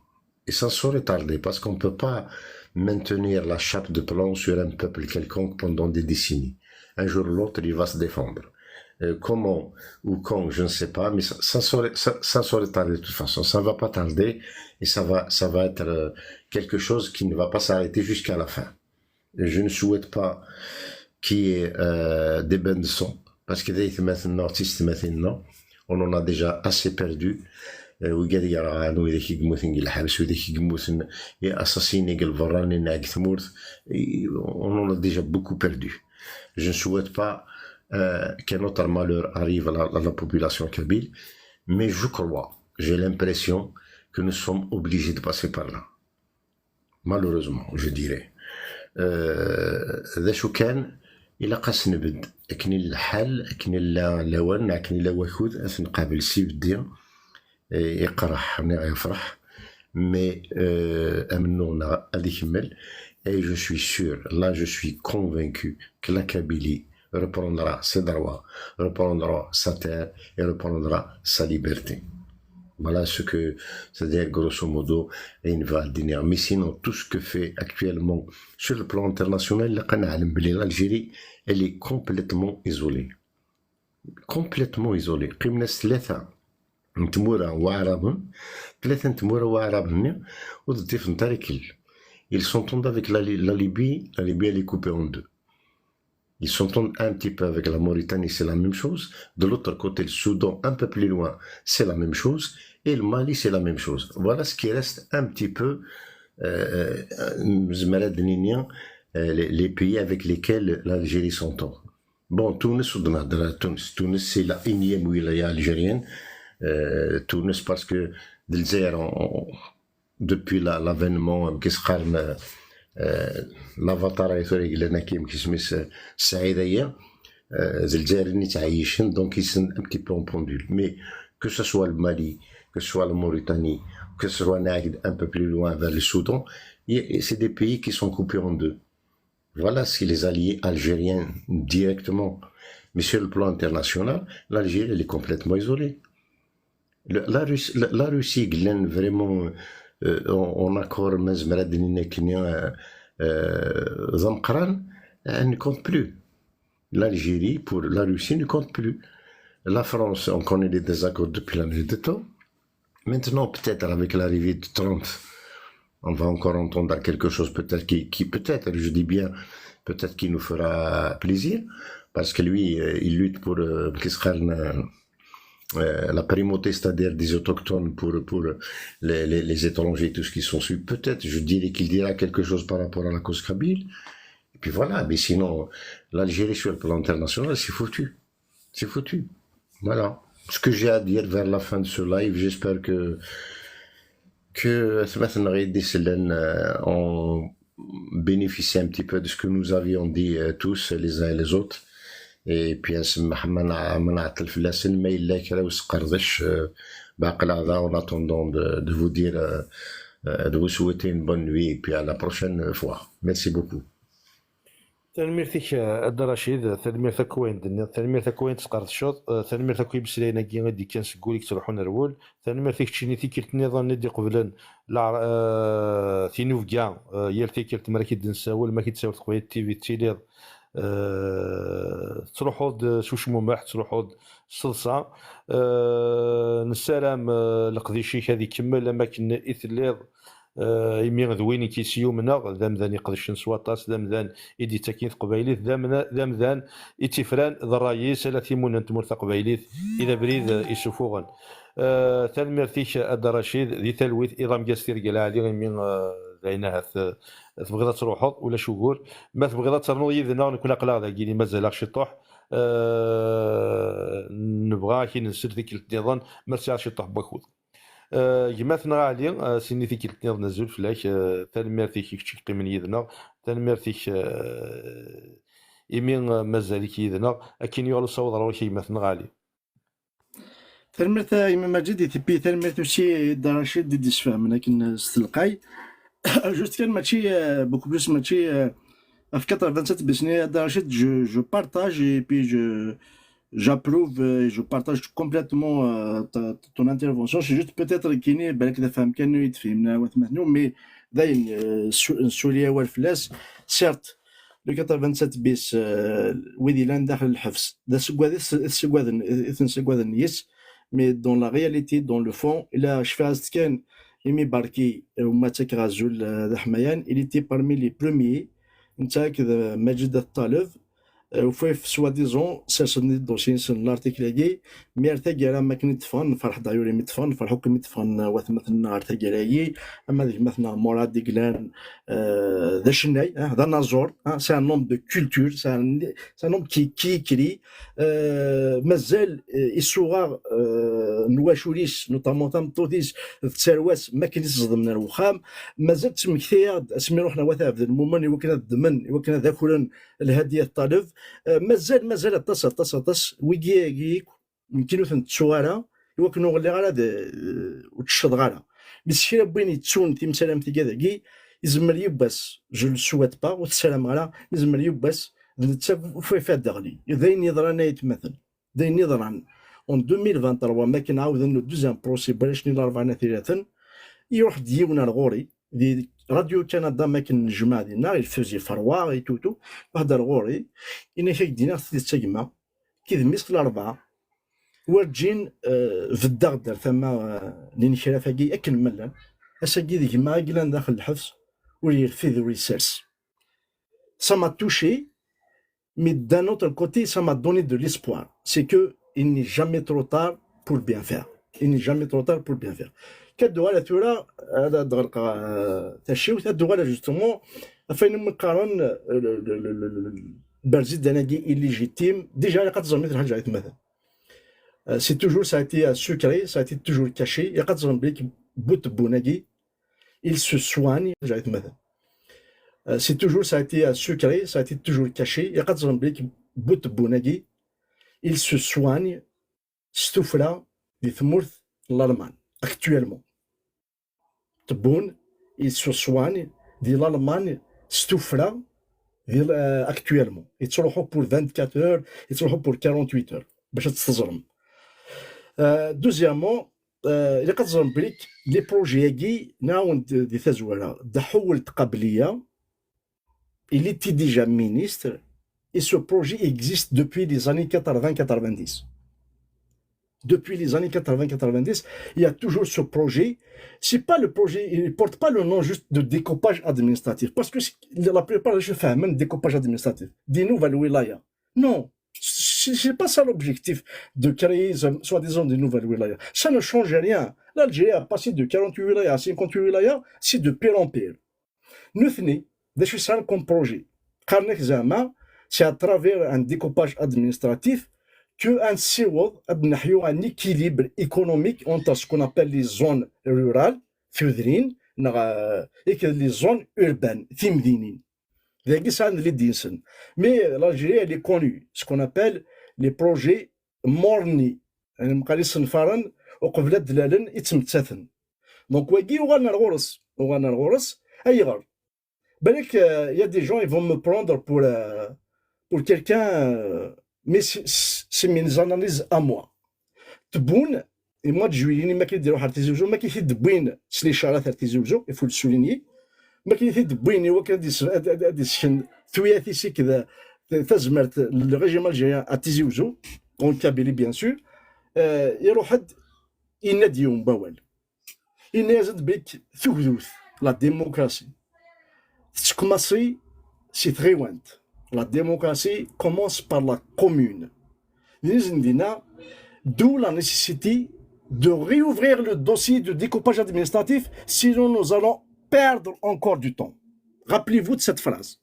Et ça ne saurait tarder parce qu'on ne peut pas maintenir la chape de plomb sur un peuple quelconque pendant des décennies. Un jour ou l'autre, il va se défendre. Euh, comment ou quand, je ne sais pas, mais ça, ça, saurait, ça, ça saurait tarder de toute façon. Ça ne va pas tarder et ça va, ça va être euh, quelque chose qui ne va pas s'arrêter jusqu'à la fin. Je ne souhaite pas qu'il y ait euh, des bains de sang. Parce que des non, non, On en a déjà assez perdu. Euh, wigad yerɣan, widak i yemmuten deg lḥebs, widak i yemmuten, i assassinen deg lberra, nneɣ deg tmurt, i- on en a déjà beaucoup perdu. Je ne souhaite pas euh, qu'un autre malheur arrive à la, à la population kabyle, mais je crois, j'ai l'impression que nous sommes obligés de passer par là. Malheureusement, je dirais. Euh, d acu kan, ilaq ad s-nbedd akken i lḥal, akken i la lawan, akken i la wakud, ad t-nqabel s ibeddi, eh, iqerreḥ neɣ ifreḥ, mais euh, amennuɣ-nneɣ ad ikemmel. Et je suis sûr, là je suis convaincu que la Kabylie reprendra ses droits, reprendra sa terre et reprendra sa liberté. Voilà ce que, c'est-à-dire grosso modo, ayen bɣiɣ ad d-iniɣ. Mais sinon, tout ce que fait actuellement sur le plan international, ilaq ad neɛlem belli l'Algérie, elle est complètement isolée. Complètement isolée. Qqimen-as tlata n tmura waɛraben, tlata n tmura waɛraben-nni ur d-ṭṭifent ara akel. Ils s'entendent avec la, Li- la Libye, la Libye elle est coupée en deux. Ils s'entendent un petit peu avec la Mauritanie, c'est la même chose. De l'autre côté, le Soudan, un peu plus loin, c'est la même chose. Et le Mali, c'est la même chose. Voilà ce qui reste un petit peu, euh, euh, euh, les, les pays avec lesquels l'Algérie s'entend. Bon, Tunis, on a de la Tunis. Tunis, c'est la énième wilaya algérienne. Euh, Tunis, parce que Délzère, on- on- depuis la- l'avènement, euh, qu'est-ce qu'on, euh, euh, l'avatar est réglé, Saïd, euh, Délzère, donc ils sont un petit peu en pendule. Mais que ce soit le Mali, que ce soit la Mauritanie, que ce soit Naïd, un peu plus loin vers le Soudan, il y a- c'est des pays qui sont coupés en deux. Voilà ce qui les alliés algériens directement. Mais sur le plan international, l'Algérie, elle est complètement isolée. Le- la, Russie, la, la Russie, qui est vraiment euh, en, en accord, mais euh, euh, ne compte plus. L'Algérie, pour la Russie, ne compte plus. La France, on connaît les désaccords depuis la nuit des temps. Maintenant, peut-être avec l'arrivée de Trump, on va encore entendre quelque chose, peut-être qui, qui- peut-être, je dis bien, peut-être qui nous fera plaisir, parce que lui, euh, il lutte pour euh, euh, la primauté, c'est-à-dire des autochtones pour, pour les, les- les étrangers, tout ce qui s'ensuit. Peut-être, je dirais qu'il dira quelque chose par rapport à la cause kabyle. Et puis voilà, mais sinon, l'Algérie sur le plan international, c'est foutu. C'est foutu. Voilà. Ce que j'ai à dire vers la fin de ce live, j'espère que, que euh, on bénéficie un petit peu de ce que nous avions dit euh, tous les uns et les autres. Et puis, à ce moment-là, on a fait la scène, mais il est clair, euh, bah, là, en attendant de, de vous dire, euh, euh, de vous souhaiter une bonne nuit et puis à la prochaine fois. Merci beaucoup. Tanemmirt-ik, eh, a Dda Racid, tanemmirt akk i wayen d-tenniḍ, tanemmirt akk i wayen tesqerdceḍ, eh, tanemmirt akk i imeslayen-agi i d-ikkan seg wul i yettruḥun ar wul, tanemmirt i keččini tikkelt nniḍen i d-iqeblen leɛra-, eh, tinubga, eh, yal tikkelt mi ara k-id-nessawel, mi ara k-id-tessawel Teqbaylit T V, tettiliḍ, eh, tettruḥuḍ-d s ucmumeḥ, tettruḥuḍ-d s teḍsa. Eh, nessaram, eh, leqdic-ik ad ikemmel am akken i telliḍ, eh, imi d win i k-yessyumneɣ, d amdan iqedcen s waṭas, d amdan i d-yettakin i teqbaylit, d amna-, d amdan i tt-ifran d ṛṛay-is, ala timunent n tmurt taqbaylit i d abrid, eh, isufuɣen. Eh, tanemmirt-ik a Dda Racid, di talwit, iḍ ameggaz, tirga lɛali, imi, eh, d ayen ahat, eh, tebɣiḍ ad truḥeḍ, ulac ugur. Ma tebɣiḍ ad ternuḍ yid-neɣ, nekkni aql-aɣ dagi, mazal-aɣ ciṭuḥ. Eh, nebɣa ad k-id-nsel tikkelt nniḍen, ma tesɛiḍ ciṭuḥ n wakud. Eh, gma-tneɣ Ɛli, eh, s-ini tikkelt nniḍen azul fell-ak, eh, tanemmirt-ik i kečč i yeqqimen yid-neɣ, tanemmirt-ik, eh, imi, eh, mazal-ik yid-neɣ, akken yuɣal usawaḍ ɣer ɣur-k a gma-tneɣ Ɛli. Tanemmirt a gma Maǧid, et puis tanemmirt aussi i Dda Racid i d-yesfehmen akken s telqay. Juste kan mačči, eh, beaucoup plus mačči, eh, ɣef quatre-vingt-sept bis-nni a Dda Racid, je, je partage et puis je, j'approuve, euh, je partage complètement euh, ta- ton intervention. C'est juste peut-être kini, balak d afham kan ur yi-d-fhimen ara watmaten-iw, mais dayen, euh, su- nsuli awal fell-as. Certes, le quatre-vingt-sept bis, euh, wid yellan daxel lḥebs, d asagad i s- i t-sagaden, i t-nsagaden yes, mais dans la réalité, dans le fond, ila cfiɣ-as-d kan imi Barki, euh, ma ttakeɣ azul, euh, d aḥmayan, il était parmi les premiers, netta akked, euh, Majid At Taleb, Eh, ufiɣ soi-disant sersen-d dossier-nsen l'article-agi, mi ar taggara mi akken i d-ffɣen, nferḥ d'ailleurs imi d-ffɣen, nferḥ akk imi d-ffɣen, eh, watmaten-nneɣ ar taggara-agi, ama d gma-tneɣ Murad i yellan, eh, d acennay, eh, d anaẓur, eh, c'est un homme de culture, c'est un, c'est un homme qui, qui écrit, eh, mazal, eh, isuɣaɣ, eh, n wacul-is, notamment tameṭṭut-is, d tarwa-s, mi akken i tt-ẓedmen ar wexxam, mazal ttmektayeɣ-d asmi ruḥen ar wat Ɛebdelmumen i wakken ad ddmen, i wakken ad akren Lhadiya Ṭṭaleb. Eh, mazal, mazal aṭas, aṭas, aṭas. Wigi-agi akk, nekkini ur ten-ttuɣ ara, i wakken ur ɣelliɣ ara d, eh, ur ttecceḍeɣ ara. Mi s kra n win yettun timsal am tigad-agi, izmer yiwwas, je le souhaite pas, ur t-ssarameɣ ara, izmer yiwwas, d netta ufayfa ad d-teɣli. D ayen yeḍran ay atmaten. D ayen yeḍran. En deux mille vingt-trois, mi akken ɛawden le deuxième procès, n warrac-nni n Larebɛa n At Yiraten, iruḥ-d yiwen ar ɣur-i, di Radio Canada, mi akken nejmaɛ dinna, il faisait froid et tout, tout, iruḥ-d ar ɣur-i, yenna-k ad k-d-iniɣ tidet a gma, nekki d mmi-s n Larebɛa, werǧin, eh, beddeɣ-d ar tama, eh, n yinekraf-agi akken ma llan. Ass-agi d gma i yellan daxel lḥebs, ur yerfid ur yessers. Ça m'a touché, mais d'un autre côté, ça m'a donné de l'espoir. C'est que il n'est jamais trop tard pour bien faire. Il n'est jamais trop tard pour bien faire. Kad uɣal tura, ad, ad ɣelqeɣ, euh, taciwt, ad uɣal justement, ɣef wayen umi qqaren, euh, le, le, le, le, le, Berzid d anagi illégitime. Déjà, ilaq ad teẓrem yiwet n lḥaǧa ay atmaten. Euh, c'est toujours, ça a été, euh, secret, ça a été toujours caché. Ilaq ad teẓrem belli bu Tebboune-agi, il se soigne, ay atmaten. Euh, c'est toujours, ça a été, euh, secret, ça a été toujours caché. Ilaq ad teẓrem belli bu Tebboune-agi, il se soigne s tuffra di tmurt n Lalman, actuellement. Tebboune, il se soigne di Lalman s tuffra di, euh, actuellement. Yettruḥu pour vingt-quatre heures, yettruḥu pour quarante-huit heures. Bac ad tt-teẓrem. Euh, deuxièmement, euh, ilaq ad teẓrem belli les projets-agi, nɛawen-d di tazwara, Dehouel Tqabliya, il était déjà ministre, et ce projet existe depuis les années quatre-vingts quatre-vingt-dix. Depuis les années quatre-vingts quatre-vingt-dix, il y a toujours ce projet. C'est pas le projet, il porte pas le nom juste de découpage administratif, parce que c'est, la plupart des gens font un découpage administratif, des nouvelles wilayas. Non, c'est, c'est pas ça l'objectif de créer, euh, soi-disant des nouvelles wilayas. Ça ne change rien. L'Algérie a passé de quarante-huit wilayas à cinquante-huit wilayas, c'est de pire en pire. Nutni, d acu i sɛan comme projet? Qqaren-ak zeɛma, c'est à travers un découpage administratif que ad nessiweḍ ad neḥyu un équilibre économique entre ce qu'on appelle les zones rurales, tudrin, neɣ, euh, et que les zones urbaines, timdinin. Dagi sɛan l'idée-nsen. Mais l'Algérie, elle est connue, ce qu'on appelle les projets Morni. Yani, meqqar isenfaren, uqbel ad d-lalen, i ttmettaten. Donc, wagi uɣalen ar ɣur-s. Uɣalen ar ɣur-s. Ayɣer? Balak, euh, il y a des gens, ils vont me prendre pour, euh, pour quelqu'un, euh, mais c'est, c'est, c'est mes analyses à moi. Tebboune, et moi, je lui dis, ma qui déroule à Tizi Ouzou, ma qui fait de bouin, c'est les charrettes à Tizi Ouzou, il faut le souligner. Ma qui fait de bouin, et wa qui a des, des, des, des, tuyat ici que de, de, tazmert, le régime algérien à Tizi Ouzou, en Kabylie, bien sûr. Euh, iruḥ-d, yenna-d yiwen wawal. Yenna-yas-d belli tugdut, la démocratie, tettkumaṣi si tɣiwant. La démocratie commence par la commune. Din dinna, d'où la nécessité de réouvrir le dossier de découpage administratif, sinon nous allons perdre encore du temps. Rappelez-vous de cette phrase.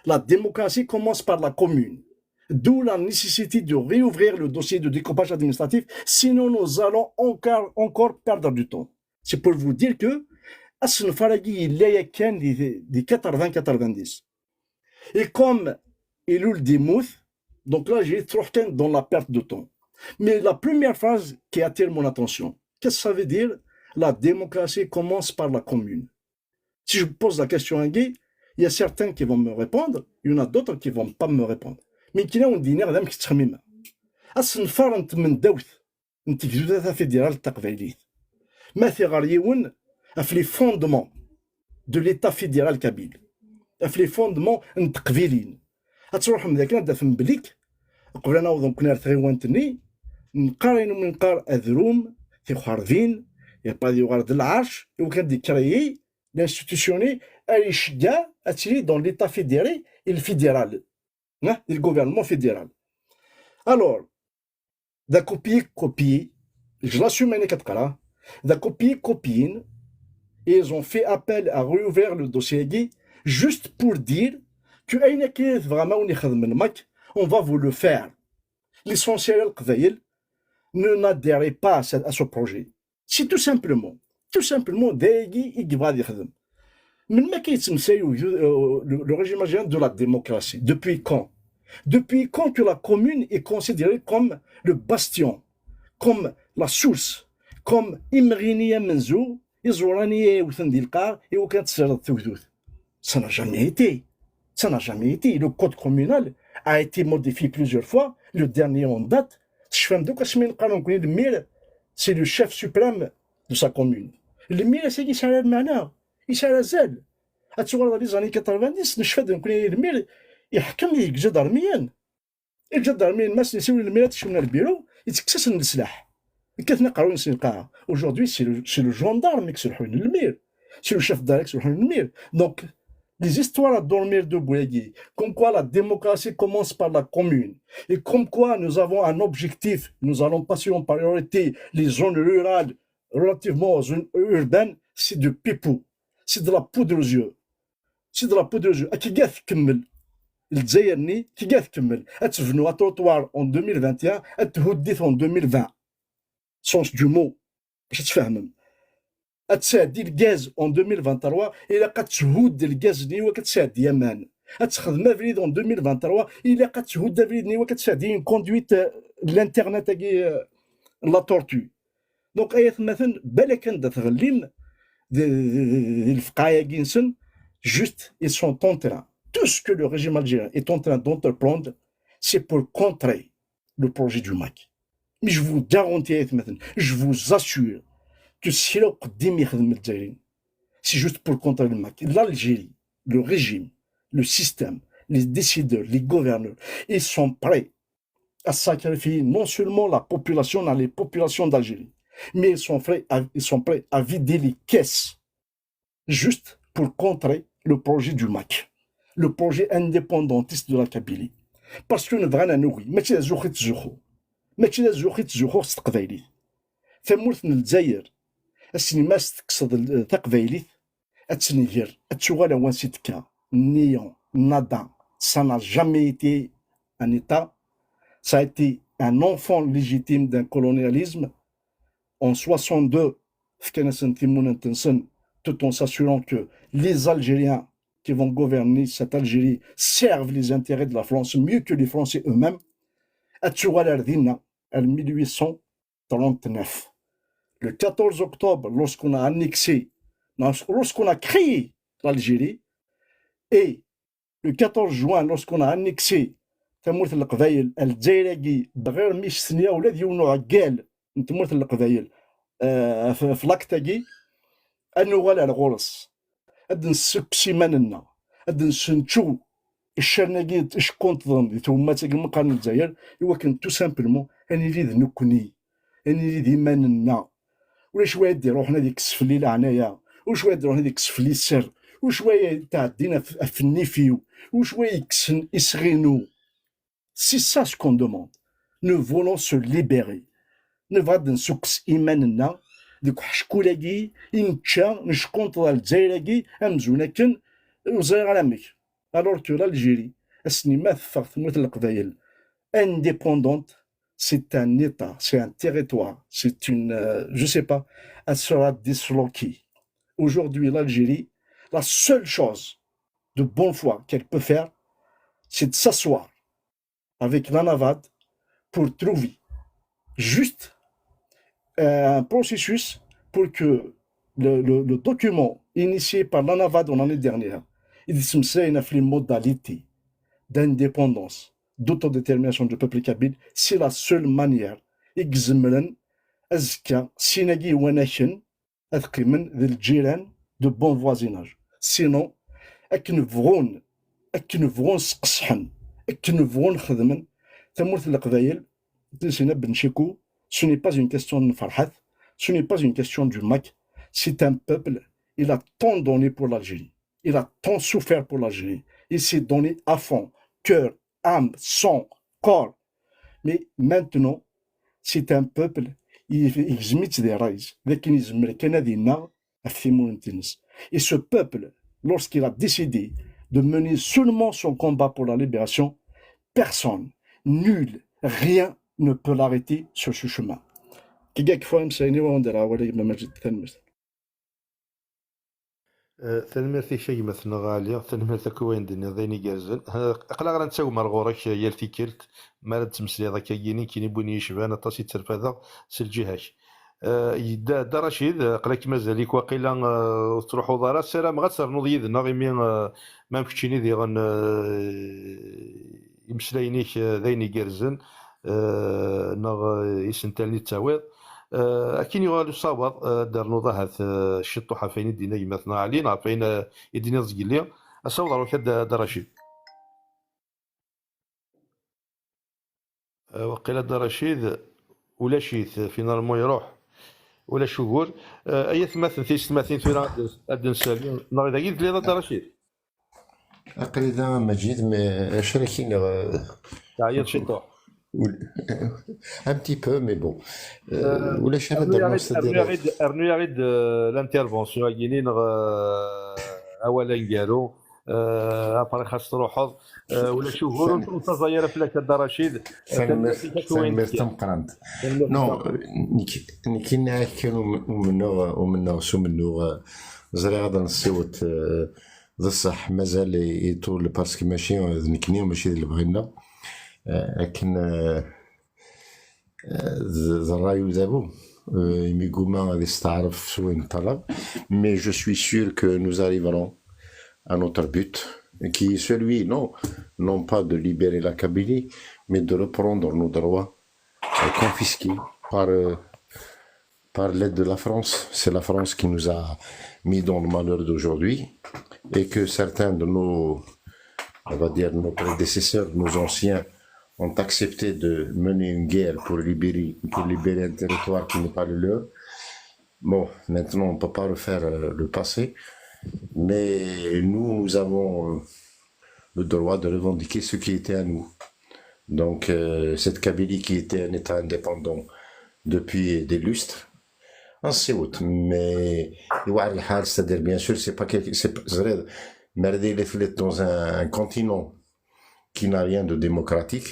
La démocratie commence par la commune. D'où la nécessité de réouvrir le dossier de découpage administratif, sinon nous allons encore, encore perdre du temps. C'est pour vous dire que asenfar-agi yella yakan di, di quatre-vingts quatre-vingt-dix. Et comme ilul-d yemmut, donc là, j'ai trop dans la perte de temps. Mais la première phrase qui attire mon attention, qu'est-ce que ça veut dire? La démocratie commence par la commune. Si je pose la question à Guy, il y a certains qui vont me répondre, il y en a d'autres qui vont pas me répondre. Mais qui ont dit, asenfar n tmendawt n tegduda tafédérale taqbaylit. Ma tiɣer yiwen ɣef les fondements de l'État fédéral kabyle, ɣef les fondements n teqbilin. Ad truḥem dakken ad d-tafem belli, qbel ad naweḍ nekkni ar tɣiwant-nni, neqqar ayen umi neqqar adrum, tixerdin, yerpad yuɣal d lɛerc, iwakken ad d-ikrayyi l'institution-nni, ad iceggeɛ ad tili dans l'État fédéré et le fédéral. Hein, le gouvernement fédéral. Alors, d'un copier-copier, je l'assume, hein, quatre là, d'un copier-copier, ils ont fait appel à réouvrir le dossier juste pour dire que ayen akken vraiment on va vous le faire. L'essentiel, le Qbayel ne n'adhérait pas à ce, à ce projet. C'est tout simplement, tout simplement, dagi i yebɣa ad yexdem. Melmi akka yettmeslay ugdud, euh, le, le régime algérien de la démocratie? Depuis quand? Depuis quand que la commune est considérée comme le bastion, comme la source, comme imɣi-nni amenzu, iẓuran i yewten di lqaɛ, i wakken ad tesreḍ tugdut? Ça n'a jamais été. Ça n'a jamais été. Le code communal a été modifié plusieurs fois. Le dernier en date, tecfam-d akk asmi neqqar nekkni le maire, c'est le chef suprême de sa commune. Le maire, c'est yesɛa lmeɛna, yesɛa azal. Ad tuɣaleḍ ɣer les années quatre-vingt-dix, necfa-d nekkni le maire iḥkem deg iǧadarmiyen. Iǧadarmiyen, ma sen-isiwel le maire ad tkecmem ar lbiru, ittekkes-asen leslaḥ. Kkaten aqerruy-nsen lqaɛa. Aujourd'hui, c'est le, c'est le gendarme i yettruḥun, le maire. C'est le chef d'État i yettruḥun, le maire. Donc, les histoires à dormir debout, comme quoi la démocratie commence par la commune, et comme quoi nous avons un objectif, nous allons passer en priorité les zones rurales relativement aux zones urbaines, c'est du pipeau, c'est de la poudre aux yeux. C'est de la poudre aux yeux. Akka i tkemmel Lezzayer-nni, akka i tkemmel. Ad tebnu un trottoir en deux mille vingt et un, ad thudd-it en deux mille vingt. Sens du mot. Bac ad tfehmem. Ad tesɛeddi lgaz en deux mille vingt-trois, ilaq ad thudd lgaz-nni i wakken ad tesɛeddi aman. Ad texdem abrid en deux mille vingt-trois, ilaq ad thudd abrid-nni i wakken ad tesɛeddi une conduite, euh, l'internet-agi, euh, la tortue. Donc, ay atmaten, balak anda tɣellim di, di, di, di lefqeɛ-agi-nsen, juste, ils sont en train, tout ce que le régime algérien est en train d'entreprendre, c'est pour contrer le projet du MAK. Mais je vous garantis, ay atmaten, je vous assure que si le qdim yexdem Lezzayer, c'est juste pour contrer le MAK. L'Algérie, le régime, le système, les décideurs, les gouverneurs, ils sont prêts à sacrifier non seulement la population, dans les populations d'Algérie, mais ils sont prêts à, ils sont prêts à vider les caisses juste pour contrer le projet du MAK, le projet indépendantiste de la Kabylie. Parce que nebɣa ad nugi, mačči d azuxx i ttzuxxu. Mačči d azuxx i ttzuxxuɣ s teqbaylit. Tamurt n Lezzayer, ass-nni ma s-tekkseḍ l-, taqbaylit, ad tenger, ad tuɣal ar wansi tekka. Néant, nada, ça n'a jamais été un État, ça a été un enfant légitime d'un colonialisme. En soixante-deux, fkan-asen timunent-nsen, tout en s'assurant que les Algériens qui vont gouverner cette Algérie servent les intérêts de la France mieux que les Français eux-mêmes. Ad tuɣal ar dinna, ar mille huit cent trente-neuf. Le quatorze octobre, lorsqu'on a annexé, lorsqu'on a créé l'Algérie, et le quatorze juin, lorsqu'on a annexé tamurt n Leqbayel, ar Lezzayer-agi, bɣir mi s-tenna ula d yiwen uɛeggal n tmurt n Leqbayel, euh, f-, f l'acte-agi, ad nuɣal ar ɣur-s, ad d-nessukkes iman-nneɣ, ad d-nessenču iccer-agi ickunṭḍen di twemmat-agi meqqar n Lezzayer, i wakken tout simplement ad nili d nekkni, ad nili d iman-nneɣ. Ulac wa ad d-iruḥen ad ikkes fell-i leɛnaya, ulac wa ad d-iruḥen ad ikkes fell-i sser, ulac wa ad tɛeddin af, af nnif-iw, ulac wa yekksen isɣi-inu. C'est ça ce qu'on demande. Nous voulons se libérer. Nebɣa ad d-nessukkes iman-nneɣ deg uḥeckul-agi i nečča, neckunṭeḍ ar Lezzayer-agi, amzun akken ur ẓriɣ ara amek. Alors que l'Algérie, ass-nni ma teffeɣ tmurt n Leqbayel indépendante, c'est un État, c'est un territoire, c'est une, euh, je sais pas, elle sera disloquée. Aujourd'hui, l'Algérie, la seule chose de bonne foi qu'elle peut faire, c'est de s'asseoir avec la NAVAD pour trouver juste, euh, un processus pour que le, le, le document initié par la NAVAD en année dernière, il se met les modalités d'indépendance, d'autodétermination du peuple kabyle, c'est la seule manière. Ad zemren azekka sin-agi wanaken ad qqimen d lǧiran, de bon voisinage. Sinon, akken bɣun, akken bɣun sqesḥen, akken bɣun xedmen, tamurt n Leqbayel, Sina Ben Chico, ce n'est pas une question de Farhat, ce n'est pas une question du MAK, c'est un peuple, il a tant donné pour l'Algérie, il a tant souffert pour l'Algérie, il s'est donné à fond, cœur, âme, sang, corps. Mais maintenant, c'est un peuple, i-, igzem-itt di ṛṛay-is, d akken yezmer kan ad ineɣ ɣef timunent-nnes. Et ce peuple, lorsqu'il a décidé de mener seulement son combat pour la libération, personne, nul, rien ne peut l'arrêter sur ce chemin. Kigak fois, c'est une, on dira, voilà, ma majid, tanemmirt. Eh, tanemmirt-ik a gma-tneɣ Ɛli, tanemmirt akk i wayen d-tenniḍ, d ayen igerrzen. Eh, aql-aɣ la nettagem ar ɣur-k, eh, yal tikkelt, mi ara d-ttmeslayeḍ akkagi, nekkini n win yecban aṭas i tterfadeɣ s lǧiha-k. Eh, Dda, Dda Racid, eh, aql-ak mazal-ik waqila, eh, ur tettruḥuḍ ara, ssarameɣ ad ternuḍ yid-neɣ, imi, eh, ma am keččini diɣen, eh, imeslayen-ik, eh, d ayen igerrzen, eh, neɣ, eh, isental-nni tettawiḍ. Eh, akken yuɣal usawaḍ, eh, ad d-ternuḍ ahat, eh, ciṭṭuḥ ɣef wayen i d-yenna gma-tneɣ Ɛli, neɣ ɣef wayen, eh, i d-tenniḍ zgelli. Asawaḍ ɣer-k a Dda, Dda Racid. Eh, waqila Dda Racid, ulac-it, finalement iruḥ. Ulac ugur. Eh, ay atmaten, tiyessetmatin, tura ad d-, ad d-nsali. Neɣ dagi i telliḍ a Dda Racid? Aql-i da, a Majid, mais acu ara k-iniɣ, eh, Teɛyiḍ ciṭuḥ. Un petit peu, mais bon. Eh, ulac ara d-rnuɣ, c'est-à-dire, rnu-yaɣ-id, rnu-yaɣ-id, eh, l'intervention-agi-nni neɣ, eh, awal aneggaru. Eh, après xas truḥeḍ, eh, ulac ugur, ur, ur ttaẓay ara fell-ak a Dda Racid. Eh, tanemmirt, tanemmirt tameqqrant. Tanemmirt tameqqrant. Non, eh, nekk, nekk inna-ak kan um-, umennuɣ, umennuɣ s umennuɣ, eh, ẓriɣ ad nessiweḍ, eh, d ṣṣeḥ, mazal i, iṭul, parce que mačči d nekkni, mačči d lebɣi-nneɣ. Eh, akken, eh, eh, d, d ṛṛay udabu, eh, imi guma ad isteɛref s wayen ṭṭalaɣ. Mais je suis sûr que nous arriverons à notre but, qui est celui, non, non pas de libérer la Kabylie, mais de reprendre nos droits, euh, confisqués par, euh, par l'aide de la France. C'est la France qui nous a mis dans le malheur d'aujourd'hui et que certains de nos, on va dire, nos prédécesseurs, nos anciens, ont accepté de mener une guerre pour libérer, pour libérer un territoire qui n'est pas le leur. Bon, maintenant, on ne peut pas refaire, euh, le passé, mais nous, nous avons, euh, le droit de revendiquer ce qui était à nous. Donc, euh, cette Kabylie qui était un État indépendant depuis des lustres, ainsi de suite. Mais, c'est-à-dire, bien sûr, c'est pas quelque, c'est pas, c'est vrai, mais elle est dans un, un continent qui n'a rien de démocratique.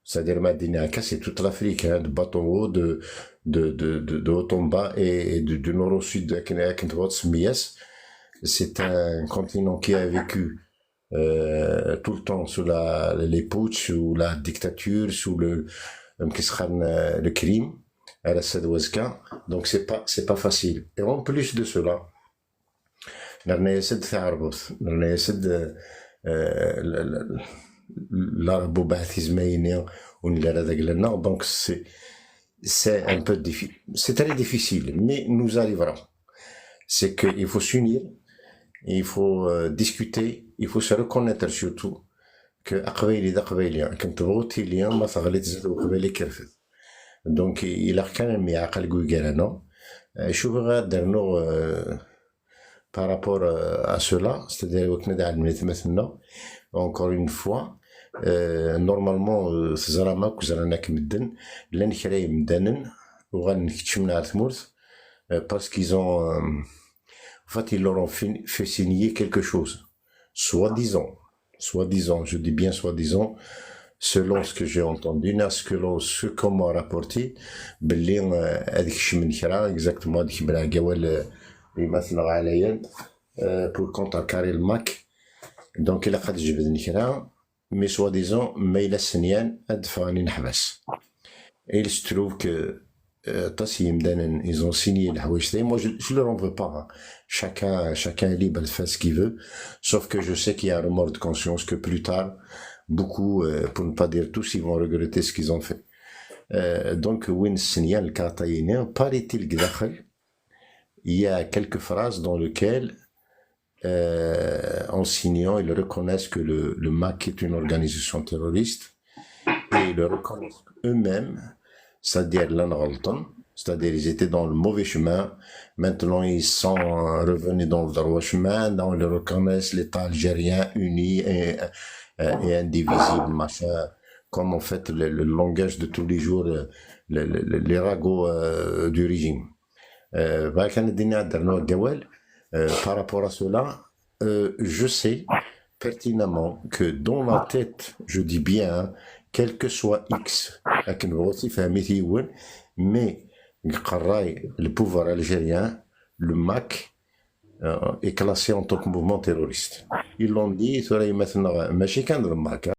C'est-à-dire, Madinaka, c'est toute l'Afrique, hein, de bas en haut, de, de, de, de, de haut en bas et, et de, du nord au sud, akken, akken tebɣiḍ semmi-as. C'est un continent qui a vécu, euh, tout le temps sous la, les putschs, sous la dictature, sous le, euh, qu'est-ce qu'on, euh, le crime, à la Sadouazka. Donc, c'est pas, c'est pas facile. Et en plus de cela, nerna-yas-d taɛerbuḍt, nerna-yas-d, euh, l-, l-, l-, l'arabobat tizmayin-nni ur nelli ara d agla-nneɣ. Donc, c'est, c'est un peu diffi-, c'est très difficile, mais nous arriverons. C'est qu'il faut s'unir, il faut, euh, discuter, il faut se reconnaître surtout que aqbayli d aqbayli, akken tebɣu tili, ma teɣli tzad uqbayli kerfed. Donc, ilaq kan ad nemyeɛqal deg gar-aneɣ. Euh, acu bɣiɣ ad d-rnuɣ, euh, par rapport, euh, à cela, c'est-à-dire, akken ad ɛelmen atmaten-nneɣ, encore une fois, euh, normalement, euh, teẓram akk, ẓran akk medden, llan kra yemdanen uɣalen keččmen ar tmurt, euh, parce qu'ils ont, euh, en fait, ils leur ont fait, fait signer quelque chose, soi-disant, soi-disant, je dis bien soi-disant, selon ce que j'ai entendu, neɣ ce que l'on, ce qu'on m'a rapporté, belli, euh, ad kecmen kra, exactement, ad kemmleɣ deg awal, euh, n gma-tneɣ Ɛlayen, euh, pour contrecarrer le MAK. Donc, ilaq ad jebden kra, mais soi-disant, ma yella ssenyan, ad d-ffɣen ineḥbas. Et il se trouve que, euh, aṭas n yimdanen, ils ont signé leḥwayeǧ-nni. Moi, je, je leur en veux pas, hein. Chacun, chacun est libre de faire ce qu'il veut. Sauf que je sais qu'il y a un remords de conscience que plus tard, beaucoup, euh, pour ne pas dire tous, ils vont regretter ce qu'ils ont fait. Euh, donc, win ssenyan lkarṭa-yini, paraît-il, deg daxel, il y a quelques phrases dans lesquelles, euh, en signant, ils reconnaissent que le, le MAK est une organisation terroriste et ils le reconnaissent eux-mêmes, c'est-à-dire llan ɣelṭen, c'est-à-dire ils étaient dans le mauvais chemin. Maintenant, ils sont, euh, revenus dans le droit chemin, donc ils reconnaissent l'État algérien uni et, euh, euh, et indivisible, machin, comme en fait le, le langage de tous les jours, euh, le- le- le- les ragots euh, du régime. Euh, bɣiɣ kan ad d-iniɣ ad d-rnuɣ deg wawal, euh, par rapport à cela, euh, je sais pertinemment que dans la tête, je dis bien, hein, quel que soit X, akken bɣu tifehmit yiwen, mais deg ṛṛay, le pouvoir algérien, le MAK, euh, est classé en tant que mouvement terroriste. Ils l'ont dit, tura yemma-tneɣ, mačči kan d le MAK, hein.